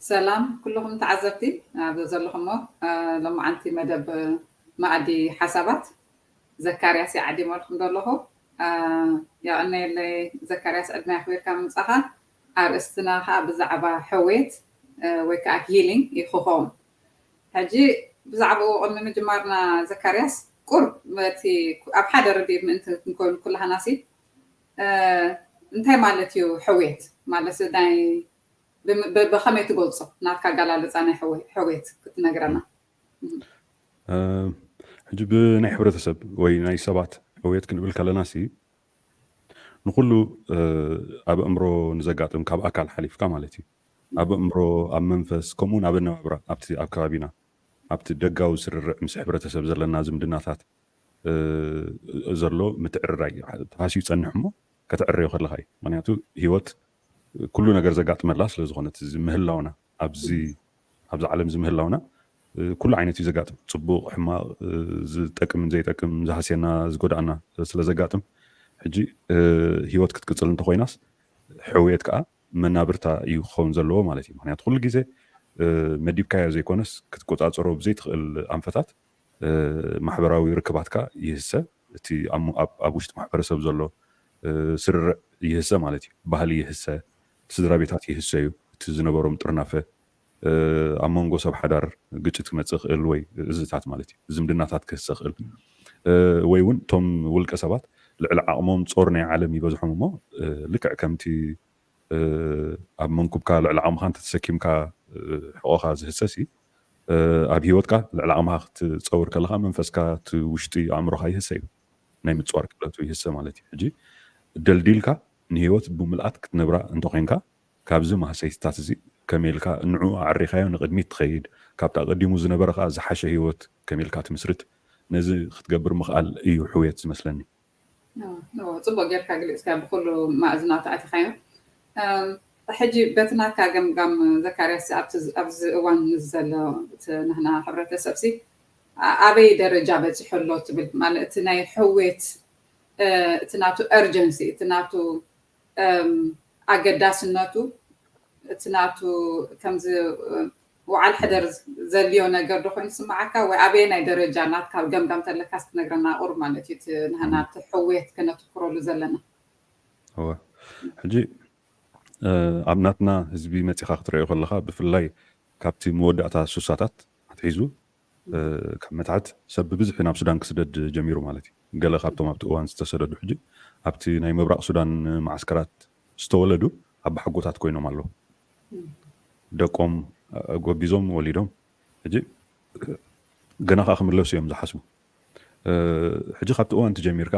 ሰላም ኩልኹም ተዓዘብቲ ኣብ ዘለኹሞ፣ እ፣ ሎማዓንቲ መደብ መኣዲ ሓሳባት ዘካርያስ ይዓዲመልኩም ዘለኹ። እ፣ የቐነየለይ ዘካርያስ፣ ዕድመ ኣኽቢርካ ምምጻኻ። ኣርእስትና ከኣ ብዛዕባ ሕውየት፣ እ፣ ወይ ከኣ ሂሊንግ እዩ ክኸውን። ሕጂ ብዛዕባኡ ቅድሚ ምጅማርና ዘካርያስ፣ ቁሩብ እቲ ኣብ ሓደ ርድኢት ምእንቲ ክንከውን ኩላህናሲ፣ እ፣ እንታይ ማለት እዩ ሕውየት? ማለት ናይ ብም-፣ ብ-፣ ብኸመይ ትገልጾ? ናትካ ኣገላልጻ ናይ ሕወ-፣ ሕውየት ክትነግረና? እም። እ፣ ሕጂ ብናይ ሕብረተሰብ ወይ ናይ ሰባት ሕውየት ክንብል ከለናሲ ንኹሉ፣ እ፣ ኣብ ኣእምሮ ንዘጋጥም ካብ ኣካል ሓሊፍካ ማለት እዩ። ኣብ ኣእምሮ፣ ኣብ መንፈስ፣ ከምኡ እውን ኣብ ኣነባብራ፣ ኣብቲ ኣብ ከባቢና፣ ኣብቲ ደጋዊ ስርርዕ ምስ ሕብረተሰብ ዘለና ዝምድናታት፣ እ፣ ዘሎ ምትዕርራይ እዩ። ተሃስዩ ይጸንሕ እሞ ከተዕርዮ ከለኻ እዩ። ምኽንያቱ ህይወት ኩሉ ነገር ዘጋጥመላ ስለ ዝኾነት፣ እዚ ምህላውና ኣብዚ፣ ኣብዚ ዓለም እዚ ምህላውና፣ እ፣ ኩሉ ዓይነት እዩ ዘጋጥም። ጽቡቕ፣ ሕማቕ፣ እ፣ ዝጠቅምን ዘይጠቅም፣ ዝሃስየና፣ ዝጎድኣና ስለ ዘጋጥም፣ ሕጂ፣ እ፣ ህይወት ክትቅጽል እንተኾይናስ፣ ሕውየት ከኣ መናብርታ እዩ ክኸውን ዘለዎ ማለት እዩ። ምኽንያቱ ኩሉ ግዜ፣ እ፣ መዲብካዮ ዘይኮነስ፣ ክትቆጻጸሮ ብዘይትኽእል ኣንፈታት፣ እ፣ ማሕበራዊ ርክባትካ ይህሰ፣ እቲ ኣብ ሞ-፣ ኣብ፣ ኣብ ውሽጢ ማሕበረሰብ ዘሎ፣ እ፣ ስርርዕ ይህሰ ማለት እዩ። ባህሊ ይህሰ፣ ስድራ ቤታት ይህሰዩ፣ እቲ ዝነበሮም ጥርናፈ፣ እ፣ ኣብ መንጎ ሰብ ሓዳር ግጭት ክመጽእ ይኽእል ወይ እዝታት ማለት እዩ። ዝምድናታት ክህሰ ይኽእል። እ፣ ወይ እውን እቶም ውልቀ ሰባት ልዕሊ ዓቕሞም ጾር ናይ ዓለም ይበዝሖም እሞ፣ እ፣ ልክዕ ከምቲ፣ እ፣ ኣብ መንኩብካ ልዕሊ ዓቕምኻ እንተተሰኪምካ፣ እ፣ ሕቖኻ ዝህሰሲ፣ እ፣ ኣብ ህይወትካ ልዕሊ ዓቕምኻ ክትጸውር ከለኻ መንፈስካ እቲ ውሽጢ ኣእምሮኻ ይህሰ እዩ። ናይ ምጽዋር ክእለቱ ይህሰ ማለት እዩ። ሕጂ ደልዲልካ ንህይወት ብምልኣት ክትነብራ እንተኾይንካ፣ ካብዚ ማህሰይትታት እዚ ከመይ ኢልካ ንዕኡ ኣዕሪኻዮ ንቕድሚት ትኸይድ፣ ካብቲ ኣቐዲሙ ዝነበረ ከኣ ዝሓሸ ህይወት ከመይ ኢልካ ትምስርት፣ ነዚ ክትገብር ምኽኣል እዩ ሕውየት ዝመስለኒ። እዎ፣ እዎ፣ ጽቡቕ ጌርካ ገሊጽካ፣ ብኹሉ ማእዝናት ኣቲኻዮ። እም፣ ሕጂ በቲ ናትካ ገምጋም ዘካርያስ፣ ኣብቲ ዝ-፣ ኣብዚ እዋን ዘሎ እቲ ናህና ሕብረተሰብሲ ኣ-፣ ኣበይ ደረጃ በጺሑ ኣሎ ትብል? ማለት እቲ ናይ ሕውየት፣ እ፣ እቲ ናቱ እርጀንሲ፣ እቲ ናቱ፣ እም፣ ኣገዳስነቱ፣ እቲ ናቱ ከምዚ፣ እ፣ ውዓል ሕደር ዘድልዮ ነገር ዶ ኮይኑ ይስምዓካ? ወይ ኣበየናይ ደረጃ ናትካ ገምጋም ተለካስ ክትነግረና ቁሩብ ማለት እዩ፣ እቲ ናህና ኣብቲ ሕውየት ከነትኩረሉ ዘለና። እወ። ሕጂ፣ እ፣ ኣብ ናትና ህዝቢ መጺኻ ክትርእዮ ከለኻ፣ ብፍላይ ካብቲ መወዳእታ ሱሳታት ኣትሒዙ፣ እ፣ ካብ መታሕት ሰብ ብብዝሒ ናብ ሱዳን ክስደድ ጀሚሩ ማለት እዩ። ገለ ካብቶም ኣብቲ እዋን ዝተሰደዱ ሕጂ ኣብቲ ናይ ምብራቕ ሱዳን መዓስከራት ዝተወለዱ ኣባሓጎታት ኮይኖም ኣለዉ። እም። ደቆም፣ እ፣ ጎቢዞም ወሊዶም፣ ሕጂ ገና ከኣ ክምለሱ እዮም ዝሓስቡ። እ፣ ሕጂ ካብቲ እዋን ትጀሚርካ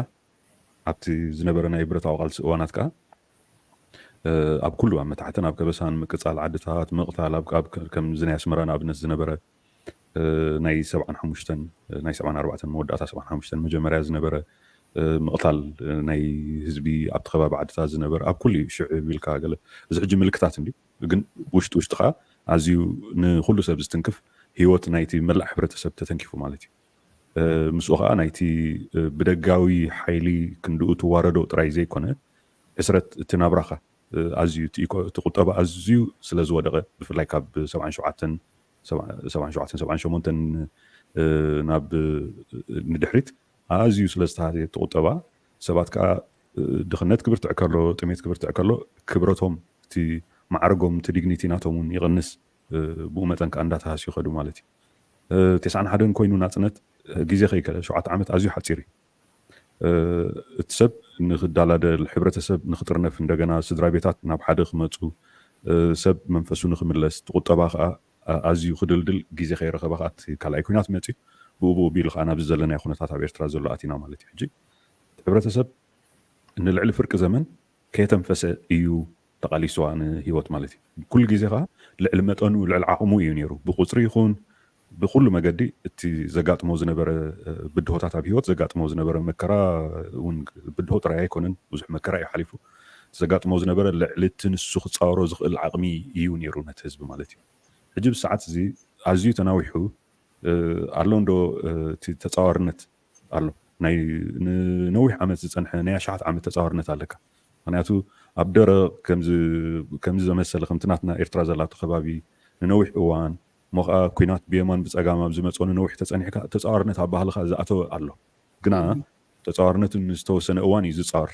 ኣብቲ ዝነበረ ናይ ብረታዊ ቃልሲ እዋናት ከኣ፣ እ፣ ኣብ ኩሉ፣ ኣብ መታሕትን ኣብ ከበሳን፣ ምቅጻል ዓድታት፣ ምቕታል፣ ኣብ፣ ኣብ ከ-፣ ከምዚ ናይ ኣስመራ ንኣብነት ዝነበረ፣ እ፣ ናይ ሰብዓን ሓሙሽተን፣ ናይ ሰብዓን ኣርባዕተን መወዳእታ ሰብዓን ሓሙሽተን መጀመርያ ዝነበረ፣ እ፣ ምቕታል፣ እ፣ ናይ ህዝቢ ኣብቲ ከባቢ ዓድታት ዝነበረ፣ ኣብ ኩሉ እዩ ሽዑ ቢልካ ገለ። እዚ ሕጂ ምልክታት እንድዩ፣ ግን ውሽጢ ውሽጢ ከኣ ኣዝዩ ንኹሉ ሰብ ዝትንክፍ ህይወት ናይቲ መላእ ሕብረተሰብ ተተንኪፉ ማለት እዩ። እ፣ ምስኡ ከኣ ናይቲ፣ እ፣ ብደጋዊ ሓይሊ ክንድኡ ትዋረዶ ጥራይ ዘይኮነ፣ ሕስረት እቲ ናብራኻ፣ እ፣ ኣዝዩ እቲ ኢኮ-፣ እቲ ቁጠባ ኣዝዩ ስለ ዝወደቐ፣ ብፍላይ ካብ ሰብዓን ሸውዓተን፣ ሰብዓ-፣ ሰብዓን ሸውዓተን፣ ሰብዓን ሸሞንተን፣ እ፣ ናብ፣ እ፣ ንድሕሪት ኣዝዩ ስለ ዝተሃስየ እቲ ቁጠባ፣ ሰባት ከኣ፣ እ፣ ድኽነት ክብርትዕ ከሎ፣ ጥሜት ክብርትዕ ከሎ፣ ክብረቶም፣ እቲ ማዕርጎም፣ እቲ ዲግኒቲ ናቶም እውን ይቕንስ። እ፣ ብኡ መጠን ከኣ እንዳተሃስዩ ይኸዱ ማለት እዩ። እ፣ ተስዓን ሓደን ኮይኑ ናጽነት፣ እ፣ ግዜ ከይከለ፣ ሸውዓተ ዓመት ኣዝዩ ሓጺር እዩ። እ፣ እቲ ሰብ ንኽዳላደል፣ ሕብረተሰብ ንኽጥርነፍ፣ እንደገና ስድራ ቤታት ናብ ሓደ ክመጹ፣ እ፣ ሰብ መንፈሱ ንኽምለስ፣ እቲ ቁጠባ ከኣ፣ ኣ-፣ ኣዝዩ ክድልድል ግዜ ከይረኸበ ከኣ እቲ ካልኣይ ኲናት መጺኡ፣ ብኡ ብኡ ቢሉ ከኣ ናብዚ ዘለናዮ ኩነታት ኣብ ኤርትራ ዘሎ ኣቲና ማለት እዩ። ሕጂ እቲ ሕብረተሰብ ንልዕሊ ፍርቂ ዘመን ከየተንፈሰ እዩ ተቓሊስዋ ንህይወት ማለት እዩ። ኩሉ ግዜ ከኣ ልዕሊ መጠኑ፣ ልዕሊ ዓቕሙ እዩ ነይሩ። ብቁጽሪ ይኹን ብኹሉ መገዲ እቲ ዘጋጥሞ ዝነበረ፣ እ፣ ብድሆታት፣ ኣብ ህይወት ዘጋጥሞ ዝነበረ መከራ እውን ብድሆ ጥራይ ኣይኮነን፣ ብዙሕ መከራ እዩ ሓሊፉ። ዘጋጥሞ ዝነበረ ልዕሊ እቲ ንሱ ክጻወሮ ዝኽእል ዓቕሚ እዩ ነይሩ ነቲ ህዝቢ ማለት እዩ። ሕጂ ብሰዓት እዚ ኣዝዩ ተናዊሑ፣ እ፣ ኣሎ እንዶ፣ እ፣ እቲ ተጻዋርነት ኣሎ። ናይ ንነዊሕ ዓመት ዝፀንሐ ናይ ኣሽሓት ዓመት ተፃዋርነት ኣለካ። ምክንያቱ ኣብ ደረቕ ከምዚ ከምዚ ዘመሰለ ከምቲ ናትና ኤርትራ ዘላቶ ከባቢ ንነዊሕ እዋን እሞ ከዓ ኲናት ብየማን ብፀጋም ኣብ ዝመፅኦ ንነዊሕ ተፀኒሕካ ተፃዋርነት ኣብ ባህልካ ዝኣተወ ኣሎ። ግና ተፃዋርነት ንዝተወሰነ እዋን እዩ ዝፃወር፣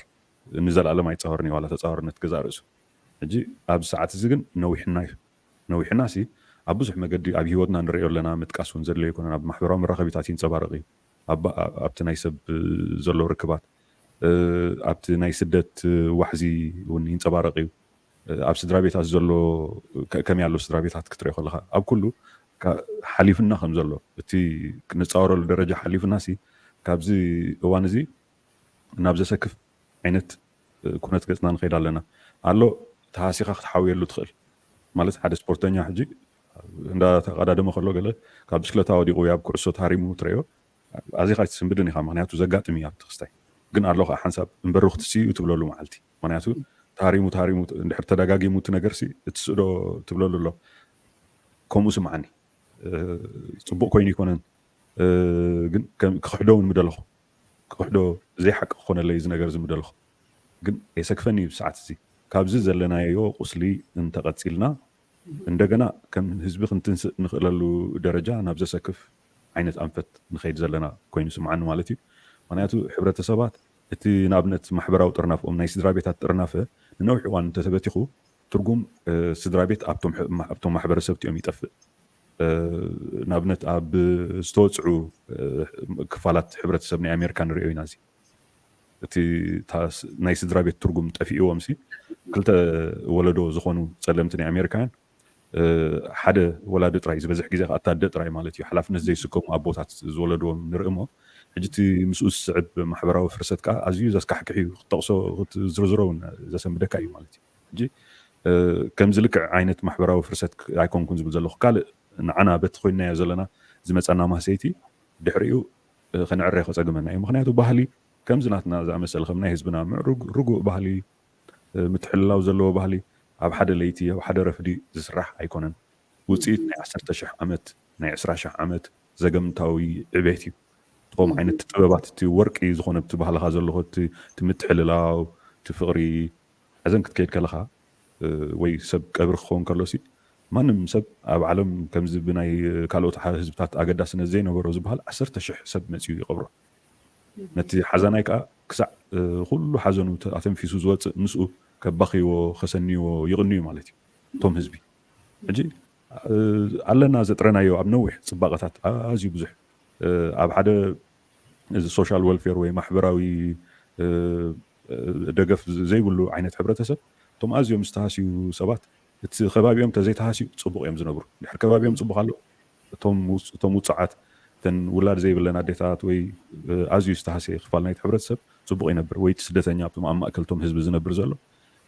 ንዘለኣለም ኣይፃወርን እዩ ዋላ ተፃዋርነት ገዛእ ርእሱ። ሕጂ ኣብዚ ሰዓት እዚ ግን ነዊሕና እዩ። ነዊሕና ሲ ኣብ ብዙሕ መገዲ ኣብ ህይወትና ንሪኦ ኣለና። ምጥቃስ እውን ዘድለዮ ኣይኮነን። ኣብ ማሕበራዊ መራኸቢታት ይንፀባረቕ እዩ። ኣብቲ ናይ ሰብ ዘሎ ርክባት፣ ኣብቲ ናይ ስደት ዋሕዚ እውን ይንፀባረቕ እዩ። ኣብ ስድራ ቤታት ዘሎ ከመይ ኣሎ ስድራ ቤታት ክትሪኦ ከለካ ኣብ ኩሉ ሓሊፍና ከም ዘሎ እቲ ንፃወረሉ ደረጃ ሓሊፍና ሲ ካብዚ እዋን እዚ ናብ ዘሰክፍ ዓይነት ኩነት ገፅና ንኸይድ ኣለና ኣሎ። ተሃሲኻ ክትሓውየሉ ትኽእል ማለት ሓደ ስፖርተኛ ሕጂ እንዳተቀዳደመ ከሎ ገለ ካብ ብሽክለታ ወዲቁ ወይ ኣብ ኩዕሶ ተሃሪሙ ትረዮ ኣዚኻ ኣይትስንብድን ኢኻ። ምክንያቱ ዘጋጥም እዩ ኣብቲ ክስታይ ግን ኣሎ ከዓ ሓንሳብ እምበሩ ክትስዩ ትብለሉ መዓልቲ። ምክንያቱ ተሃሪሙ ተሃሪሙ እንድሕር ተደጋጊሙ እቲ ነገር ሲ እቲ ስእዶ ትብለሉ ኣሎ። ከምኡ ስምዓኒ። ጽቡቅ ኮይኑ ይኮነን ግን ክክሕዶ እውን ምደለኹ ክክሕዶ ዘይሓቂ ክኾነለይ እዚ ነገር እዚ ምደለኹ ግን የሰክፈኒ እዩ ብሰዓት እዚ። ካብዚ ዘለናዮ ቁስሊ እንተቐጺልና እንደገና ከም ህዝቢ ክንትንስእ ንኽእለሉ ደረጃ ናብ ዘሰክፍ ዓይነት ኣንፈት ንኸይድ ዘለና ኮይኑ ስምዓኒ ማለት እዩ። ምክንያቱ ሕብረተሰባት እቲ ንኣብነት ማሕበራዊ ጥርናፍኦም ናይ ስድራ ቤታት ጥርናፈ ንነዊሕ እዋን እንተተበቲኹ ትርጉም ስድራ ቤት ኣብቶም ማሕበረሰብ እቲኦም ይጠፍእ። ንኣብነት ኣብ ዝተወፅዑ ክፋላት ሕብረተሰብ ናይ ኣሜሪካ ንሪኦ ኢና። እዚ እቲ ናይ ስድራ ቤት ትርጉም ጠፊእዎም ሲ ክልተ ወለዶ ዝኾኑ ፀለምቲ ናይ ኣሜሪካውያን ሓደ ወላዲ ጥራይ ዝበዝሕ ግዜ ከዓ ኣታደ ጥራይ ማለት እዩ ሓላፍነት ዘይስከሙ ኣቦታት ዝወለድዎም ንርኢ እሞ ሕጂ እቲ ምስኡ ዝስዕብ ማሕበራዊ ፍርሰት ከዓ ኣዝዩ ዘስካሕክሕ እዩ። ክትጠቕሶ ክትዝርዝሮ እውን ዘሰንብደካ እዩ ማለት እዩ። ሕጂ ከምዚ ልክዕ ዓይነት ማሕበራዊ ፍርሰት ኣይኮንኩን ዝብል ዘለኹ ካልእ ንዓና በቲ ኮይንናዮ ዘለና ዝመፀና ማህሰይቲ ድሕሪኡ ከነዕረ ከፀግመና እዩ። ምክንያቱ ባህሊ ከምዚ ናትና ዝኣመሰለ ከም ናይ ህዝብና ምዕሩግ ርጉእ ባህሊ ምትሕልላው ዘለዎ ባህሊ ኣብ ሓደ ለይቲ ኣብ ሓደ ረፍዲ ዝስራሕ ኣይኮነን። ውፅኢት ናይ ዓሰርተ ሽሕ ዓመት ናይ ዕስራ ሽሕ ዓመት ዘገምታዊ ዕቤት እዩ። እቶም ዓይነት ጥበባት እቲ ወርቂ ዝኾነ እቲ ባህልኻ ዘለዎ እቲ ምትሕልላው እቲ ፍቕሪ ሕዘን ክትከይድ ከለኻ ወይ ሰብ ቀብሪ ክኸውን ከሎ ሲ ማንም ሰብ ኣብ ዓለም ከምዚ ብናይ ካልኦት ህዝብታት ኣገዳስነት ዘይነበሮ ዝበሃል ዓሰርተ ሽሕ ሰብ መፅኡ ይቐብሮ። ነቲ ሓዛናይ ከዓ ክሳዕ ኩሉ ሓዘኑ ኣተንፊሱ ዝወፅእ ምስኡ ከባኽይዎ ከሰንይዎ ይቕንዩ ማለት እዩ እቶም ህዝቢ። ሕጂ ኣለና ዘጥረናዮ ኣብ ነዊሕ ፅባቐታት ኣዝዩ ብዙሕ ኣብ ሓደ እዚ ሶሻል ወልፌር ወይ ማሕበራዊ ደገፍ ዘይብሉ ዓይነት ሕብረተሰብ እቶም ኣዝዮም ዝተሃስዩ ሰባት እቲ ከባቢኦም ተዘይተሃስዩ ፅቡቅ እዮም ዝነብሩ። ድሕር ከባቢኦም ፅቡቅ ኣሎ እቶም ውፁዓት እተን ውላድ ዘይብለን ኣዴታት ወይ ኣዝዩ ዝተሃስየ ክፋል ናይቲ ሕብረተሰብ ፅቡቅ ይነብር። ወይ እቲ ስደተኛ ኣብቶም ኣብ ማእከልቶም ህዝቢ ዝነብር ዘሎ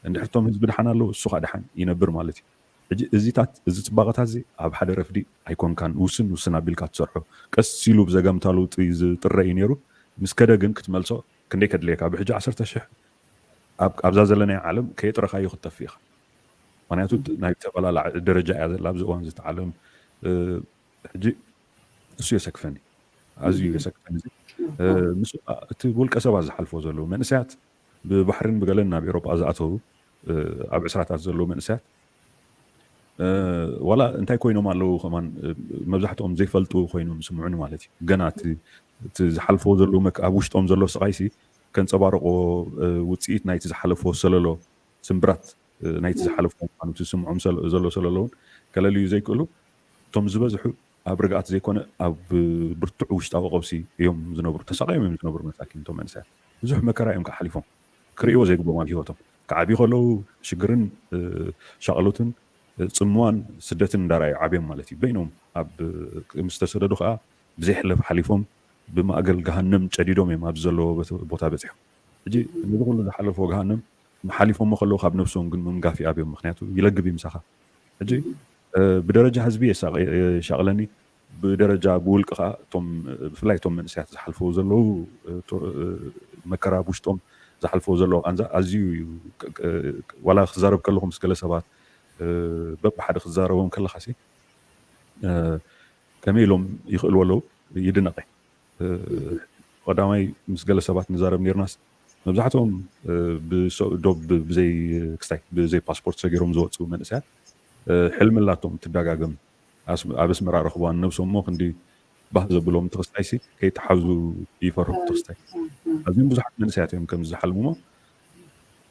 እንድሕር እቶም ህዝቢ ድሓን ኣለዉ እሱ ከዓ ድሓን ይነብር ማለት እዩ። ሕጂ እዚታት እዚ ፅባቐታት እዚ ኣብ ሓደ ረፍዲ ኣይኮንካን ውስን ውስን ኣቢልካ ትሰርሖ ቀስ ኢሉ ብዘገምታ ለውጢ ዝጥረ እዩ ነይሩ። ምስ ከደ ግን ክትመልሶ ክንደይ ከድልየካ ብሕጂ ዓሰርተ ሽሕ ኣብዛ ዘለናዮ ዓለም ከየጥረካዮ ክትጠፍእ ኢኻ። ምክንያቱ ናይ ተበላላዕ ደረጃ እያ ዘላ ኣብዚ እዋን ዝተዓለም ሕጂ እሱ የሰክፈኒ ኣዝዩ የሰክፈኒ። ምስ እቲ ውልቀ ሰባት ዝሓልፎ ዘለዉ መንእሰያት ብባሕርን ብገለን ናብ ኤሮጳ ዝኣተዉ ኣብ ዕስራታት ዘለዉ መንእሰያት ዋላ እንታይ ኮይኖም ኣለዉ ከማን መብዛሕትኦም ዘይፈልጡ ኮይኖም ስምዑኒ ማለት እዩ። ገና እቲ ዝሓልፎ ዘለዉ ኣብ ውሽጦም ዘሎ ስቓይሲ ከንፀባርቆ ውፅኢት ናይቲ ዝሓለፎ ሰለሎ ስምብራት ናይቲ ዝሓለፎ ምኳኑ እቲ ዝስምዖም ዘሎ ሰለሎ እውን ከለልዩ ዘይክእሉ እቶም ዝበዝሑ ኣብ ርግኣት ዘይኮነ ኣብ ብርቱዕ ውሽጣዊ ቀውሲ እዮም ዝነብሩ። ተሳቃዮም እዮም ዝነብሩ መሳኪን እቶም መንእሰያት ብዙሕ መከራ እዮም ከዓ ሓሊፎም ክርእይዎ ዘይግብኦም ኣብ ህይወቶም ክዓብዩ ከለዉ ሽግርን ሻቕሎትን ፅምዋን ስደትን እንዳረኣዩ ዓብዮም ማለት እዩ። በይኖም ኣብ ምስ ተሰደዱ ከዓ ብዘይሕለፍ ሓሊፎም ብማእገል ገሃነም ጨዲዶም እዮም ኣብዚ ዘለዎ ቦታ በፂሖም። ሕጂ ነዚ ኩሉ ዝሓለፍዎ ገሃነም ሓሊፎሞ ከለዉ ካብ ነብሶም ግን ምምጋፍ ይኣብዮም። ምክንያቱ ይለግብ እዩ ምሳኻ። ሕጂ ብደረጃ ህዝቢ የሻቕለኒ ብደረጃ ብውልቂ ከዓ እቶም ብፍላይ እቶም መንእሰያት ዝሓልፈዎ ዘለዉ መከራ ብውሽጦም ዝሓልፈዎ ዘለዉ ቃንዛ ኣዝዩ እዩ። ዋላ ክዛረብ ከለኹ ምስ ገለ ሰባት በብሓደ ክዛረቦም ከለኻ ሲ ከመይ ኢሎም ይኽእልዎ ኣለዉ ይድነቐ። ቀዳማይ ምስ ገለ ሰባት ንዛረብ ነርናስ መብዛሕትኦም ዶብ ብዘይ ክስታይ ብዘይ ፓስፖርት ሰጊሮም ዝወፁ መንእሰያት ሕልሚ ላቶም ትደጋገም ኣብ ኣስመራ ረኽቧን ነብሶም እሞ ክንዲ ባህ ዘብሎም ትኽስታይ ሲ ከይተሓዙ ይፈርሑ ትኽስታይ ኣዝዮም ብዙሓት መንእሰያት እዮም ከምዚ ዝሓልሙሞ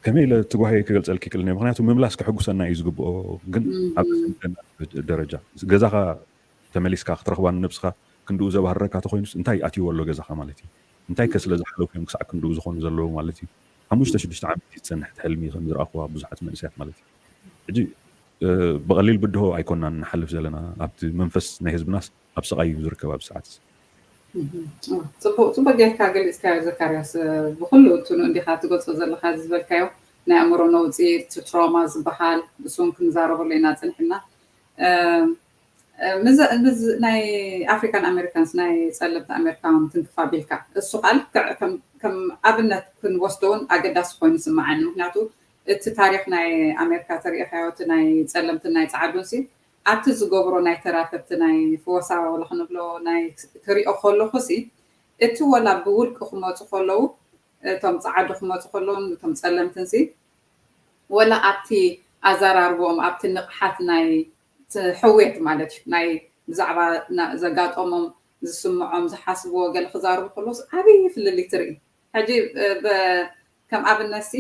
ከመይ ኢለ ትጓሄ ክገልፀልኪ ክእል ምክንያቱ ምምላስ ክሕጉሰና እዩ ዝግብኦ ግን ኣብ ደረጃ ገዛኻ ተመሊስካ ክትረኽባ ንነብስኻ ክንድኡ ዘባህረካ ተኮይኑስ እንታይ ኣትይዎ ኣሎ ገዛኻ ማለት እዩ እንታይ ከ ስለ ዝሓለፉ እዮም ክሳዕ ክንድኡ ዝኾኑ ዘለዉ ማለት እዩ ሓሙሽተ ሽዱሽተ ዓመት እዩ ዝፀንሕ ሕልሚ ከም ዝረኣኽዋ ብዙሓት መንእሰያት ማለት እዩ ሕጂ ብቐሊል ብድሆ ኣይኮናን ንሓልፍ ዘለና ኣብቲ መንፈስ ናይ ህዝብናስ ኣብ ስቓይ እዩ ዝርከብ ኣብ ሰዓት ፅቡቅ ጌርካ ገሊፅካዮ ዘካርያስ ብኩሉ እትኑ እንዲካ ትገልፆ ዘለካ ዝበልካዮ ናይ ኣእምሮ ነውፂ ትሮማ ዝበሃል እሱን ክንዛረበሉ ኢና ፅንሕና ናይ ኣፍሪካን ኣሜሪካንስ ናይ ፀለምቲ ኣሜሪካን ትንክፋ ቢልካ እሱ ቃል ከም ኣብነት ክንወስዶ እውን ኣገዳሲ ኮይኑ ስምዓኒ ምክንያቱ እቲ ታሪክ ናይ ኣሜሪካ ተሪኢካዮ እቲ ናይ ፀለምትን ናይ ፀዓዱን ሲ ኣብቲ ዝገብሮ ናይ ተራከብቲ ናይ ፍወሳ ወላ ክንብሎ ናይ ክሪኦ ከለኩ ሲ እቲ ወላ ብውልቂ ክመፁ ከለዉ እቶም ፀዓዱ ክመፁ ከለውን እቶም ፀለምትን ሲ ወላ ኣብቲ ኣዘራርቦኦም ኣብቲ ንቕሓት ናይ ሕውየት ማለት እዩ ናይ ብዛዕባ ዘጋጠሞም ዝስምዖም ዝሓስብዎ ገለ ክዛርቡ ከለውስ ዓብዪ ፍልልይ ትርኢ ሕጂ ከም ኣብነት ሲ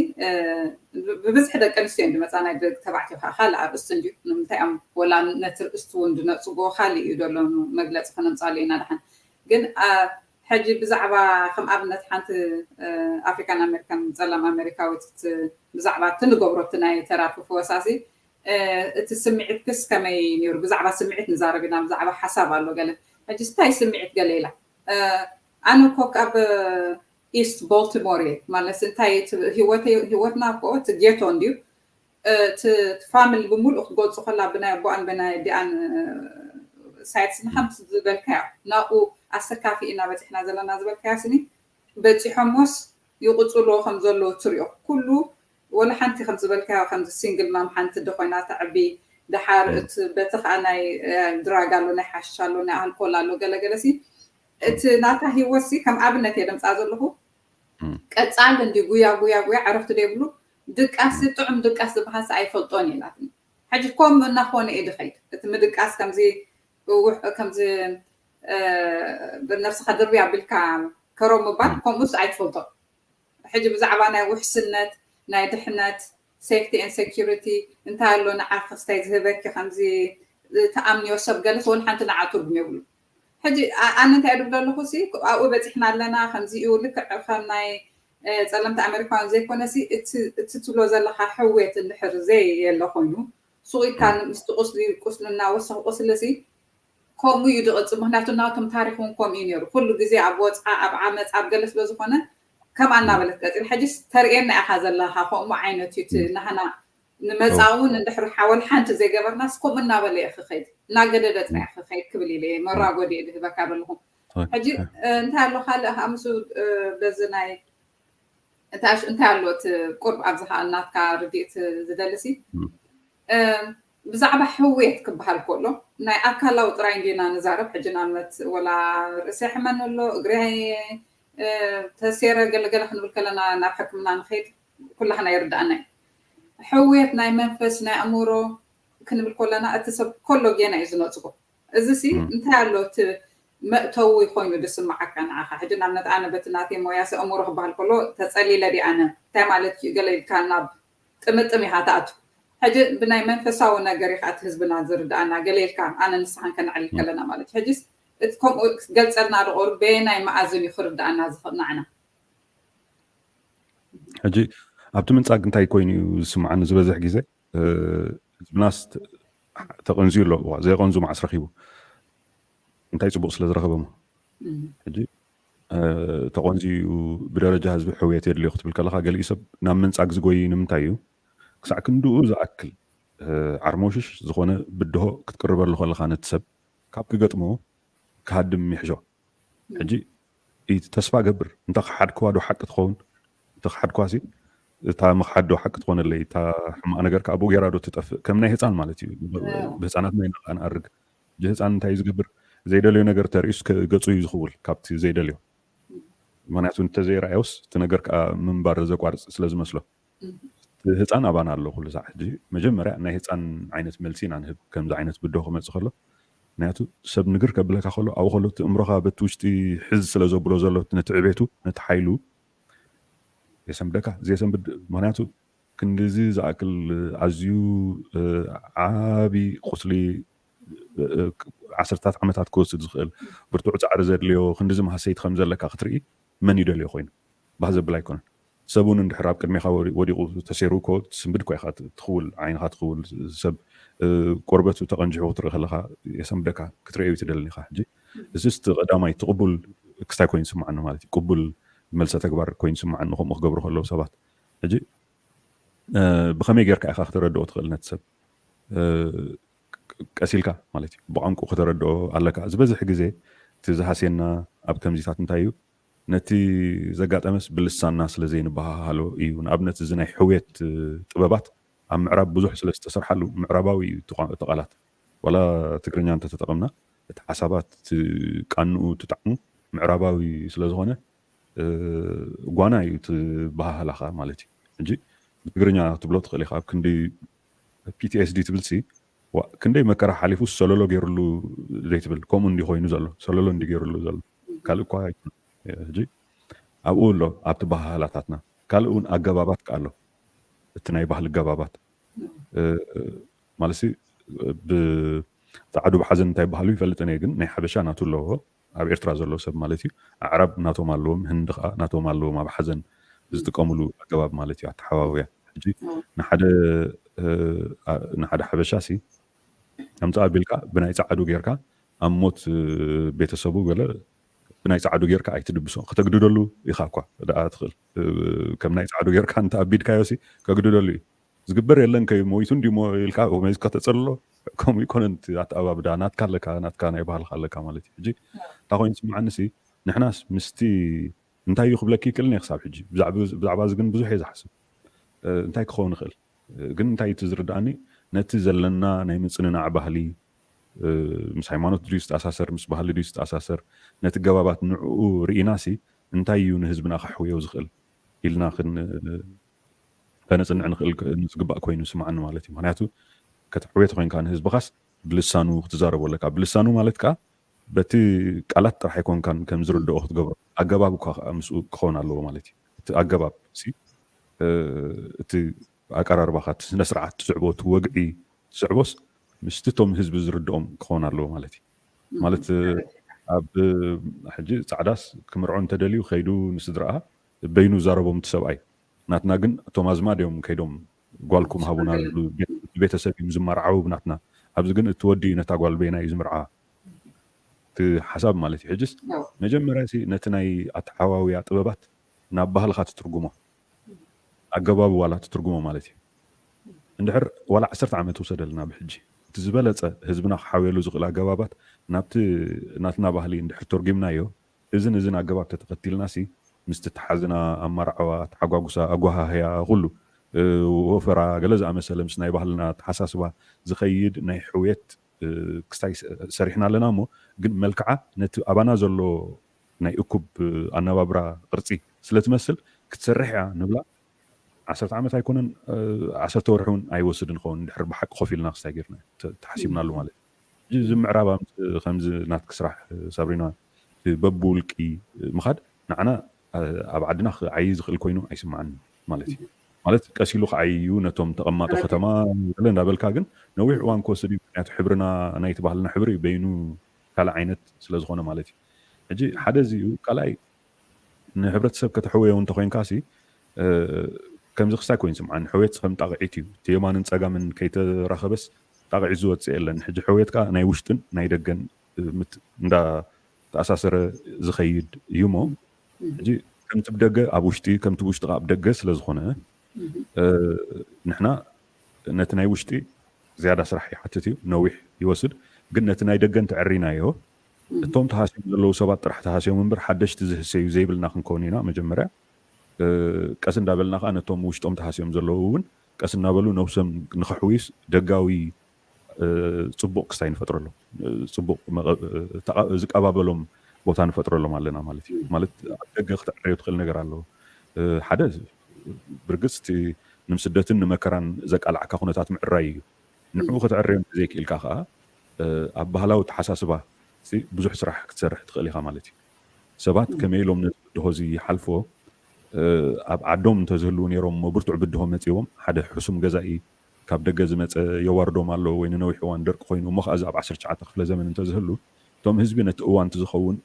ብብዝሒ ደቂ ኣንስትዮ እዮም ዝመፃ ናይ ደቂ ተባዕትዮ ከዓ ካልእ ኣርእስቲ እንድዩ ንምንታይ እዮም ወላ ነቲ ርእስቲ እውን ዝነፅጎ ካልእ እዩ ዘሎ መግለፂ ክነምፃሉ ኢና ድሓን ግን ሕጂ ብዛዕባ ከም ኣብነት ሓንቲ ኣፍሪካን ኣሜሪካን ፀላም ኣሜሪካዊት ብዛዕባ እቲ ንገብሮ እቲ ናይ ተራፊ ፍወሳሲ እቲ ስምዒት ክስ ከመይ ነይሩ ብዛዕባ ስምዒት ንዛረብ ኢና ብዛዕባ ሓሳብ ኣሎ ገለ ሕጂ እንታይ ስምዒት ገለ ኢላ ኣነ እኮ ካብ ኢስት ቦልቲሞር እየ ማለት እንታይ ህይወትና እኮ እቲ ጌቶ እንድዩ እቲ ፋሚሊ ብምሉእ ክትገልፁ ከላ ብናይ ኣቦኣን ብናይ ኣዲኣን ሳይት ስኒ ከም ዝበልካዮ ናብኡ ኣሰካፊ ኢና በፂሕና ዘለና ዝበልካዮ ስኒ በፂሖሞስ ይቕፅልዎ ከም ዘለዉ ትሪኦ ኩሉ ወላ ሓንቲ ከም ዝበልካዮ ከምዚ ሲንግል ማም ሓንቲ ዶ ኮይና ተዕቢ ደሓር እቲ በቲ ከዓ ናይ ድራግ ኣሎ ናይ ሓሽሽ ኣሎ ናይ ኣልኮል ኣሎ ገለገለ ሲ እቲ ናታ ሂወት ሲ ከም ኣብነት እየ ደምፃ ዘለኹ ቀፃሊ እንዲ ጉያ ጉያ ጉያ ዕረፍቲ ደይብሉ ድቃስ ጥዑም ድቃስ ዝበሃል ሲ ኣይፈልጦን እዩ ኢላትኒ ሕጂ ከምኡ እናኾነ እዩ ድኸይድ እቲ ምድቃስ ከምዚ ከምዚ ነብስኻ ድርብያ ቢልካ ከረው ምባል ከምኡስ ኣይትፈልጦ ሕጂ ብዛዕባ ናይ ውሕስነት ናይ ድሕነት safety and security እንታይ ኣሎ ንዓኺ ክስታይ ዝህበኪ ከምዚ ትኣምንዮ ሰብ ገለስ ወላ ሓንቲ ንዓ ትርጉም የብሉ ሕጂ ኣነ እንታይ ድብሎ ኣለኹ ሲ ኣብኡ በፂሕና ኣለና ከምዚ እዩ ልክዕ ከም ናይ ፀለምቲ ኣሜሪካውያን ዘይኮነ ሲ እቲ ትብሎ ዘለካ ሕውየት እንድሕር ዘይ የለ ኮይኑ ሱቕ ኢልካ ምስቲ ቁስሊ ቁስሊ እናወሰኽ ቁስሊ ሲ ከምኡ እዩ ድቕፅል ምክንያቱ ናቶም ታሪክ እውን ከምኡ እዩ ነይሩ ኩሉ ግዜ ኣብ ወፅዓ ኣብ ዓመፅ ኣብ ገለ ስለ ዝኾነ ከምኣ እናበለት ቀፂል ሕጂስ ተርእየና ኢኻ ዘለኻ ከምኡ ዓይነት እዩ እቲ ናህና ንመፃ እውን እንድሕሪ ሓወል ሓንቲ ዘይገበርናስ ከምኡ እናበለ እየ ክኸይድ እናገደደ ጥራሕ ክኸይድ ክብል ኢለ እየ መራጎዲ እየ ዝህበካ ዘለኹ ሕጂ እንታይ ኣሎ ካልእ ከዓ ምስ በዚ ናይ እንታይ ኣሎ እቲ ቁርብ ኣብዚ ከዓ ናትካ ርድኢት ዝደልሲ ብዛዕባ ሕውየት ክበሃል ከሎ ናይ ኣካላዊ ጥራይ እንዲና ንዛረብ ሕጂ ንኣብነት ወላ ርእሲ ሕመን ኣሎ እግሪ ተሴረ ገለገለ ክንብል ከለና ናብ ሕክምና ንኸይድ ኩላህና ይርዳእና እዩ ሕውየት ናይ መንፈስ ናይ ኣእምሮ ክንብል ከለና እቲ ሰብ ከሎ ጌና እዩ ዝነፅጎ እዚ ሲ እንታይ ኣሎ እቲ መእተዊ ኮይኑ ዝስምዓካ ንዓኻ ሕጂ ንኣብነት ኣነ በቲ ናተይ ሞያ ሲ ኣእምሮ ክበሃል ከሎ ተፀሊለ ዲ ኣነ እንታይ ማለት እዩ ገለ ኢልካ ናብ ጥምጥም ኢኻ ትኣቱ ሕጂ ብናይ መንፈሳዊ ነገር ኢኻ እቲ ህዝብና ዝርዳእና ገለ ኢልካ ኣነ ንስኻን ከነዕልል ከለና ማለት እዩ ሕጂ እቲ ከምኡ ገልፀልና ዶ ቁሩብ በየናይ መኣዝን እዩ ክርዳእና ዝኽእል ንዓና ሕጂ ኣብቲ ምንፃግ እንታይ ኮይኑ እዩ ዝስምዓኒ ዝበዝሕ ግዜ ህዝብናስ ተቐንዝዩ ኣሎ እዋ ዘይቐንዙ መዓስ ረኺቡ እንታይ ፅቡቕ ስለ ዝረኸበ ሞ ሕጂ ተቐንዝዩ ብደረጃ ህዝቢ ሕውየት የድልዮ ክትብል ከለካ ገሊኡ ሰብ ናብ ምንፃግ ዝጎይ ንምንታይ እዩ ክሳዕ ክንድኡ ዝኣክል ዓርሞሽሽ ዝኾነ ብድሆ ክትቅርበሉ ከለካ ነቲ ሰብ ካብ ክገጥሞ ክሃድም ይሕሾ ሕጂ ተስፋ ገብር እንተ ክሓድክዋ ዶ ሓቂ ትኸውን እንተ ክሓድኳ ሲ እታ ምኽሓድ ዶ ሓቂ ትኾነለይ እታ ሕማቕ ነገር ከዓ ብኡ ጌራ ዶ ትጠፍእ ከም ናይ ህፃን ማለት እዩ ብህፃናትና ኢና ከዓ ንኣርግ ሕጂ ህፃን እንታይ እዩ ዝገብር ዘይደለዮ ነገር ተርእዩስ ገፁ እዩ ዝኽውል ካብቲ ዘይደልዮ ምክንያቱ እንተዘይረኣዮስ እቲ ነገር ከዓ ምንባር ዘቋርፅ ስለ ዝመስሎ። ህፃን ኣባና ኣሎ ኩሉ ሳዕ። ሕጂ መጀመርያ ናይ ህፃን ዓይነት መልሲ ኢና ንህብ። ከምዚ ዓይነት ብድሆ ክመፅእ ከሎ ምክንያቱ ሰብ ንግር ከብለካ ከሎ ኣብኡ ከሎ እቲ እምሮኻ በቲ ውሽጢ ሕዝ ስለ ዘብሎ ዘሎ ነቲ ዕቤቱ ነቲ ሓይሉ የሰንብደካ። ዘየሰንብድ ምክንያቱ ክንዲዚ ዝኣክል ኣዝዩ ዓቢ ቁስሊ ዓሰርታት ዓመታት ክወስድ ዝኽእል ብርቱዕ ጻዕሪ ዘድልዮ ክንዲዚ ማህሰይቲ ከም ዘለካ ክትርኢ መን ይደልዮ ኮይኑ ባህ ዘብል ኣይኮነን። ሰብ እውን እንድሕር ኣብ ቅድሜኻ ወዲቑ ተሰይሩ እኮ ትስንብድ እኮ ኢኻ ትኽውል ዓይንኻ ትኽውል ሰብ ቆርበቱ ተቐንጅሑ ክትርኢ ከለኻ የሰንብደካ ክትርእዮ ትደልን ኢኻ። ሕጂ እዚስ ቀዳማይ ትቕቡል ክስታይ ኮይኑ ይስምዓኒ ማለት እዩ። ቅቡል መልሰ ተግባር ኮይኑ ይስምዓኒ ከምኡ ክገብሩ ከለዉ ሰባት። ሕጂ ብኸመይ ጌርካ ኢኻ ከተረድኦ ትኽእል ነቲ ሰብ ቀሲልካ ማለት እዩ። ብቋንቁ ከተረድኦ ኣለካ። ዝበዝሕ ግዜ እቲ ዝሃስየና ኣብ ከምዚታት እንታይ እዩ ነቲ ዘጋጠመስ ብልሳና ስለ ዘይንበሃሃሎ እዩ። ንኣብነት እዚ ናይ ሕውየት ጥበባት ኣብ ምዕራብ ብዙሕ ስለ ዝተሰርሓሉ ምዕራባዊ እዩ እቲ ቃላት ዋላ ትግርኛ እንተተጠቐምና እቲ ሓሳባት እቲ ቃንኡ እቲ ጣዕሙ ምዕራባዊ ስለ ዝኾነ ጓና እዩ እቲ በሃህላኻ ማለት እዩ። ሕጂ ብትግርኛ ክትብሎ ትኽእል ኢኻ ኣብ ክንዲ ፒቲኤስዲ ትብል ሲ ክንደይ መከራ ሓሊፉ ሰለሎ ገይርሉ ዘይትብል ከምኡ እንዲ ኮይኑ ዘሎ ሰለሎ እንዲ ገይርሉ ዘሎ ካልእ እኳ ሕጂ ኣብኡ ኣሎ ኣብቲ ባህላታትና ካልእ እውን ኣገባባት ከ ኣሎ እቲ ናይ ባህሊ ኣገባባት ማለት ብፃዕዱ ብሓዘን እንታይ ባህሉ ይፈልጥን እየ ግን ናይ ሓበሻ ናቱ ኣለዎ ኣብ ኤርትራ ዘሎ ሰብ ማለት እዩ ኣዕራብ ናቶም ኣለዎም ህንዲ ከዓ ናቶም ኣለዎም ኣብ ሓዘን ዝጥቀምሉ ኣገባብ ማለት እዩ ኣተሓባብያ ሕጂ ንሓደ ንሓደ ሓበሻ ሲ ከምዚ ኣቢልካ ብናይ ፃዕዱ ጌርካ ኣብ ሞት ቤተሰቡ ገለ ብናይ ፃዕዱ ጌርካ ኣይትድብሶ ከተግድደሉ ኢኻ እኳ ደኣ ትኽእል ከም ናይ ፃዕዱ ጌርካ እንተ ኣቢድካዮ ሲ ከግድደሉ እዩ ዝግበር የለን ከዩ ሞይቱ እንዲ ኢልካ መዝካ ተፀልሎ ከምኡ ይኮነን ኣተኣባብዳ ናትካ ኣለካ ናትካ ናይ ባህልካ ኣለካ ማለት እዩ ሕጂ እንታይ ኮይኑ ስምዓኒ ሲ ንሕናስ ምስቲ እንታይ እዩ ክብለኪ ይክእልኒ ክሳብ ሕጂ ብዛዕባ እዚ ግን ብዙሕ እየ ዝሓስብ እንታይ ክኸውን ይኽእል ግን እንታይ እቲ ዝርድኣኒ ነቲ ዘለና ናይ ምፅንናዕ ባህሊ ምስ ሃይማኖት ድዩ ዝተኣሳሰር ምስ ባህሊ ድዩ ዝተኣሳሰር ነቲ ገባባት ንዕኡ ርኢና ሲ እንታይ እዩ ንህዝብና ከሕውዮ ዝኽእል ኢልና ከነፅንዕ ንኽእል ዝግባእ ኮይኑ ስምዓኒ ማለት እዩ ምክንያቱ ከተሕውዮ ተኮይንካ ንህዝብኻስ ብልሳኑ ክትዛረቦ ኣለካ ብልሳኑ ማለት ከዓ በቲ ቃላት ጥራሕ ኣይኮንካን ከም ዝርድኦ ክትገብሮ ኣገባብ እኳ ከዓ ምስኡ ክኸውን ኣለዎ ማለት እዩ እቲ ኣገባብ እቲ ኣቀራርባኻ እቲ ስነ ስርዓት ትስዕቦ እቲ ወግዒ ትስዕቦስ ምስቲ ቶም ህዝቢ ዝርድኦም ክኸውን ኣለዎ ማለት እዩ ማለት ኣብ ሕጂ ፃዕዳስ ክምርዖ እንተደልዩ ከይዱ ንስድራኣ በይኑ ዛረቦም እቲ ሰብኣይ ናትና ግን እቶም ኣዝማድ እዮም ከይዶም ጓልኩም ሃቡና ዝብሉ ቤተሰብ እዮም ዝመርዓው ብናትና ኣብዚ ግን እቲ ወዲ እዩ ነታ ጓል በይና እዩ ዝምርዓዋ እቲ ሓሳብ ማለት እዩ ሕጅስ መጀመርያ ነቲ ናይ ኣተሓዋውያ ጥበባት ናብ ባህልካ ትትርጉሞ ኣገባብ ዋላ ትትርጉሞ ማለት እዩ እንድሕር ዋላ ዓሰርተ ዓመት ውሰደልና ብሕጂ እቲ ዝበለፀ ህዝብና ክሓውየሉ ዝኽእል ኣገባባት ናብቲ ናትና ባህሊ እንድሕር ተርጉምናዮ እዝን እዝን ኣገባብ ተተኸቲልና ሲ ምስ ትተሓዝና ኣማርዓዋ ተሓጓጉሳ ኣጓሃህያ ኩሉ ወፈራ ገለ ዝኣመሰለ ምስ ናይ ባህልና ተሓሳስባ ዝኸይድ ናይ ሕውየት ክስታይ ሰሪሕና ኣለና እሞ ግን መልክዓ ነቲ ኣባና ዘሎ ናይ እኩብ ኣነባብራ ቅርፂ ስለ ትመስል ክትሰርሕ እያ ንብላ ዓሰርተ ዓመት ኣይኮነን ዓሰርተ ወርሒ እውን ኣይወስድን ኸውን ድሕር ብሓቂ ኮፍ ኢልና ክስታይ ጌርና ተሓሲብናሉ ማለት እዩ እዚ ምዕራብ ከምዚ ናትክ ስራሕ ሳብሪና በብውልቂ ምኻድ ንዓና ኣብ ዓድና ክዓይ ዝኽእል ኮይኑ ኣይስምዓኒ ማለት እዩ ማለት ቀሲሉ ክዓይዩ ነቶም ተቐማጦ ከተማ ገለ እንዳበልካ ግን ነዊሕ እዋን ክወስድ እዩ ምክንያቱ ሕብርና ናይቲ ባህልና ሕብሪ በይኑ ካልእ ዓይነት ስለ ዝኾነ ማለት እዩ ሕጂ ሓደ እዚ እዩ ካልኣይ ንሕብረተሰብ ከተሕወዮ እንተኮይንካ ሲ ከምዚ ክስታይ ኮይኑ ስምዓኒ ሕውየት ከም ጣቕዒት እዩ እቲ የማንን ፀጋምን ከይተራኸበስ ጣቕዒት ዝወፅእ የለን ሕጂ ሕውየትካ ናይ ውሽጥን ናይ ደገን እንዳ ተኣሳሰረ ዝኸይድ እዩ ሞ ሕጂ ከምቲ ብደገ ኣብ ውሽጢ ከምቲ ውሽጢ ኣብ ደገ ስለ ዝኾነ ንሕና ነቲ ናይ ውሽጢ ዝያዳ ስራሕ ይሓትት እዩ ነዊሕ ይወስድ ግን ነቲ ናይ ደገ እንተዕሪናዮ እቶም ተሃስዮም ዘለዉ ሰባት ጥራሕ ተሃስዮም እምበር ሓደሽቲ ዝህሰዩ ዘይብልና ክንከውን ኢና መጀመርያ ቀስ እንዳበልና ከዓ ነቶም ውሽጦም ተሃስዮም ዘለዉ እውን ቀስ እናበሉ ነብሶም ንከሕውዩስ ደጋዊ ፅቡቅ ክስታይ ንፈጥረሎም ፅቡቅ ዝቀባበሎም ቦታ ንፈጥረሎም ኣለና ማለት እዩ። ማለት ኣብ ደገ ክትዕረዮ ትኽእል ነገር ኣሎ። ሓደ ብርግጽ እቲ ንምስደትን ንመከራን ዘቃልዓካ ኩነታት ምዕራይ እዩ። ንዕኡ ክትዕረዮ እንተዘይክኢልካ ከዓ ኣብ ባህላዊ ተሓሳስባ ብዙሕ ስራሕ ክትሰርሕ ትኽእል ኢኻ ማለት እዩ። ሰባት ከመይ ኢሎም ነዚ ብድሆ እዚ ይሓልፍዎ? ኣብ ዓዶም እንተዝህልዉ ነይሮም እሞ ብርቱዕ ብድሆ መፂዎም ሓደ ሕሱም ገዛኢ ካብ ደገ ዝመፀ የዋርዶም ኣሎ ወይ ንነዊሕ እዋን ደርቂ ኮይኑ እሞ ከዓ እዚ ኣብ ዓሰርተ ትሽዓተ ክፍለ ዘመን እንተዝህሉ እቶም ህዝቢ ነቲ እዋን እቲ ዝኸውን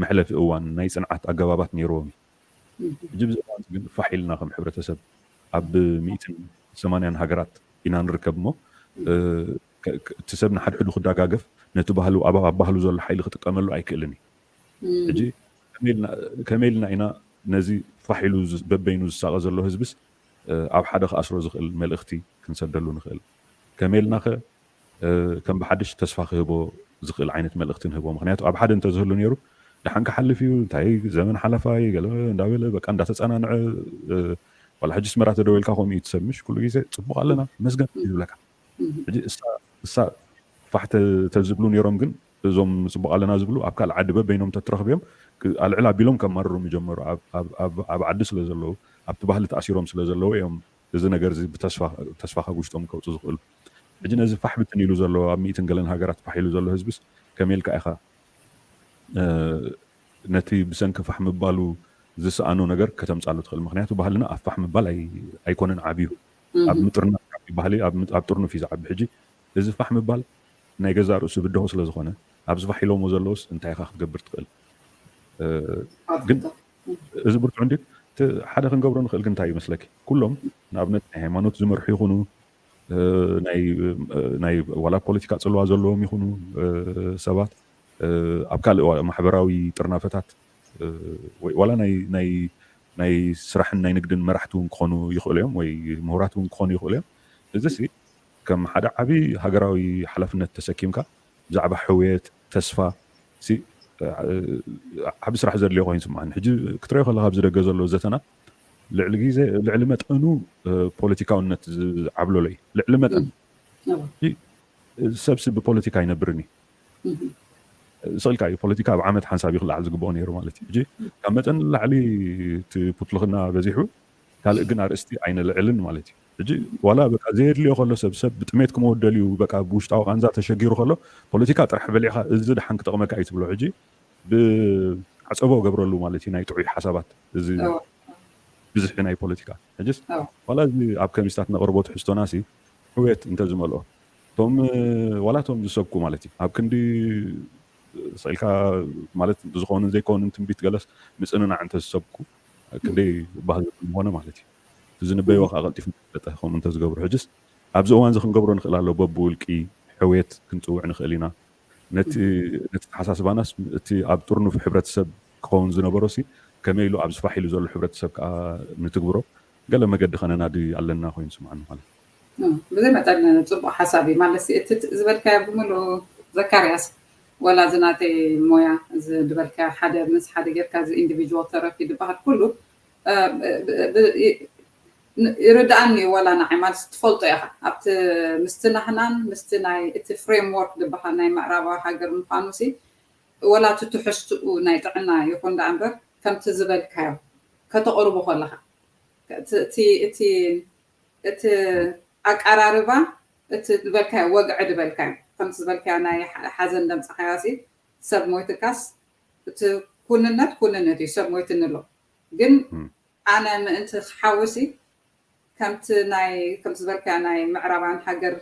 መሕለፊ እዋን ናይ ፅንዓት ኣገባባት ነይርዎም እዩ። ሕጂ ብዚ እዋን ግን ፋሕ ኢልና ከም ሕብረተሰብ ኣብ ሚእትን ሰማንያን ሃገራት ኢና ንርከብ እሞ እቲ ሰብ ንሓድሕዱ ክደጋገፍ ነቲ ባህሉ ኣብ ባህሉ ዘሎ ሓይሊ ክጥቀመሉ ኣይክእልን እዩ። ሕጂ ከመይ ኢልና ኢና ነዚ ፋሕ ኢሉ በበይኑ ዝሳቐ ዘሎ ህዝብስ ኣብ ሓደ ክኣስሮ ዝኽእል መልእኽቲ ክንሰደሉ ንኽእል? ከመይ ኢልና ከ ከም ብሓድሽ ተስፋ ክህቦ ዝኽእል ዓይነት መልእኽቲ ንህቦ? ምክንያቱ ኣብ ሓደ እንተዝህሉ ነይሩ ደሓን ክሓልፍ እዩ፣ እንታይ ዘመን ሓለፋይ ገለ እንዳበለ በቃ እንዳተፀናንዐ ዋላ ሕጂ ኣስመራ ተደዊልካ ከምኡ እዩ ትሰምሽ ኩሉ ግዜ ፅቡቕ ኣለና መስገን እዩ ዝብለካ። ሕጂ እሳ ፋሕ ተዝብሉ ነይሮም ግን እዞም ፅቡቕ ኣለና ዝብሉ ኣብ ካልእ ዓዲ በበይኖም ተትረኽብዮም ኣልዕል ኣቢሎም ከማርሩ ምጀመሩ ኣብ ዓዲ ስለ ዘለዉ ኣብቲ ባህሊ ተኣሲሮም ስለ ዘለዉ እዮም እዚ ነገር እዚ ብተስፋ ካብ ውሽጦም ከውፁ ዝኽእሉ። ሕጂ ነዚ ፋሕ ብትን ኢሉ ዘሎ ኣብ ሚእትን ገለን ሃገራት ፋሕ ኢሉ ዘሎ ህዝብስ ከመይ ኢልካ ኢኻ ነቲ ብሰንኪ ፋሕ ምባሉ ዝሰኣኖ ነገር ከተምፃሉ ትኽእል? ምክንያቱ ባህልና ኣብ ፋሕ ምባል ኣይኮነን ዓብዩ ኣብ ምጥርናፍ ባህሊ ኣብ ጥርኑፍ እዩ ዝዓቢ። ሕጂ እዚ ፋሕ ምባል ናይ ገዛእ ርእሱ ብድሆ ስለ ዝኾነ ኣብዚ ፋሕ ኢሎሞ ዘለውስ እንታይ ኢኻ ክትገብር ትኽእል? ግን እዚ ብርቱዕ እንዲ ሓደ ክንገብሮ ንኽእል ግን እንታይ ይመስለኪ? ኩሎም ንኣብነት ናይ ሃይማኖት ዝመርሑ ይኹኑ ናይ ዋላ ፖለቲካ ፅልዋ ዘለዎም ይኹኑ ሰባት ኣብ ካልእ ማሕበራዊ ጥርናፈታት ዋላ ናይ ስራሕን ናይ ንግድን መራሕቲ እውን ክኾኑ ይኽእሉ እዮም ወይ ምሁራት እውን ክኾኑ ይኽእሉ እዮም። እዚ ከም ሓደ ዓብዪ ሃገራዊ ሓላፍነት ተሰኪምካ ብዛዕባ ሕውየት ተስፋ ዓቢ ስራሕ ዘድልዮ ኮይኑ ይስምዓኒ። ሕጂ ክትሪኦ ከለካ ኣብዚ ደገ ዘሎ ዘተና ልዕሊ ግዜ ልዕሊ መጠኑ ፖለቲካውነት ዝዓብለሎ እዩ። ልዕሊ መጠን ሰብሲ ብፖለቲካ ኣይነብርን እዩ። ስቕልካ እዩ ፖለቲካ ኣብ ዓመት ሓንሳብ እዩ ክለዓል ዝግብኦ ነይሩ ማለት እዩ። ሕጂ ካብ መጠን ንላዕሊ እቲ ፑትልኽና በዚሑ ካልእ ግን ኣርእስቲ ኣይነልዕልን ማለት እዩ። ሕጂ ዋላ በቃ ዘየድልዮ ከሎ ሰብ ሰብ ብጥሜት ክመውት ደልዩ በቃ ብውሽጣዊ ቃንዛ ተሸጊሩ ከሎ ፖለቲካ ጥራሕ በሊዕካ እዚ ደሓን ክጠቕመካ እዩ ትብሎ። ሕጂ ብዓፀቦ ገብረሉ ማለት እዩ ናይ ጥዑይ ሓሳባት እዚ ብዝሒ ናይ ፖለቲካ ሕጅስ ዋላ እዚ ኣብ ከሚስታት ነቕርቦ ትሕዝቶና ሲ ሕውየት እንተዝመልኦ እቶም ዋላ እቶም ዝሰብኩ ማለት እዩ ኣብ ክንዲ ስኢልካ ማለት ዝኾኑን ዘይኮኑን ትንቢት ገለስ ምፅንናዕ እንተዝሰብኩ ክንደይ ባህል ምኾነ ማለት እዩ። ዝንበይዎ ከዓ ቀልጢፉ በጠ ከምኡ እንተዝገብሩ ሕጅስ ኣብዚ እዋን እዚ ክንገብሮ ንኽእል ኣሎ በብውልቂ ሕውየት ክንፅውዕ ንኽእል ኢና። ነቲ ተሓሳስባናስ እቲ ኣብ ጥርኑፍ ሕብረተሰብ ክኸውን ዝነበሮ ሲ ከመይ ኢሉ ኣብ ዝፋሕ ኢሉ ዘሎ ሕብረተሰብ ከዓ ንትግብሮ ገለ መገዲ ከነናዲ ኣለና ኮይኑ ስምዓኒ ማለት ብዘይ መጠን ፅቡቅ ሓሳብ እዩ ማለት እቲ ዝበልካዮ ብምሉ ዘካርያስ ዋላ እዚ ናተይ ሞያ እዚ ዝበልካዮ ሓደ ምስ ሓደ ጌርካ እዚ individual therapy ዝበሃል ኩሉ ይርድኣኒ ዋላ ንዓይ ማለት ትፈልጦ ኢኻ ኣብቲ ምስቲ ናህናን ምስቲ ናይ እቲ framework ዝበሃል ናይ ምዕራባዊ ሃገር ምዃኑ ሲ ወላ እቲ ትሕዝትኡ ናይ ጥዕና ይኹን ደኣ እምበር ከምቲ ዝበልካዮ ከተቕርቦ ከለኻ እቲ ኣቃራርባ እቲ ዝበልካዮ ወግዒ ዝበልካዮ ከምቲ ዝበልካዮ ናይ ሓዘን ደምፅኻዮ ሲ ሰብ ሞይትካስ እቲ ኩንነት ኩንነት እዩ ሰብ ሞይትኒ ኣሎ ግን ኣነ ምእንቲ ክሓውሲ ከምቲ ናይ ከምቲ ዝበልካዮ ናይ ምዕራባን ሃገር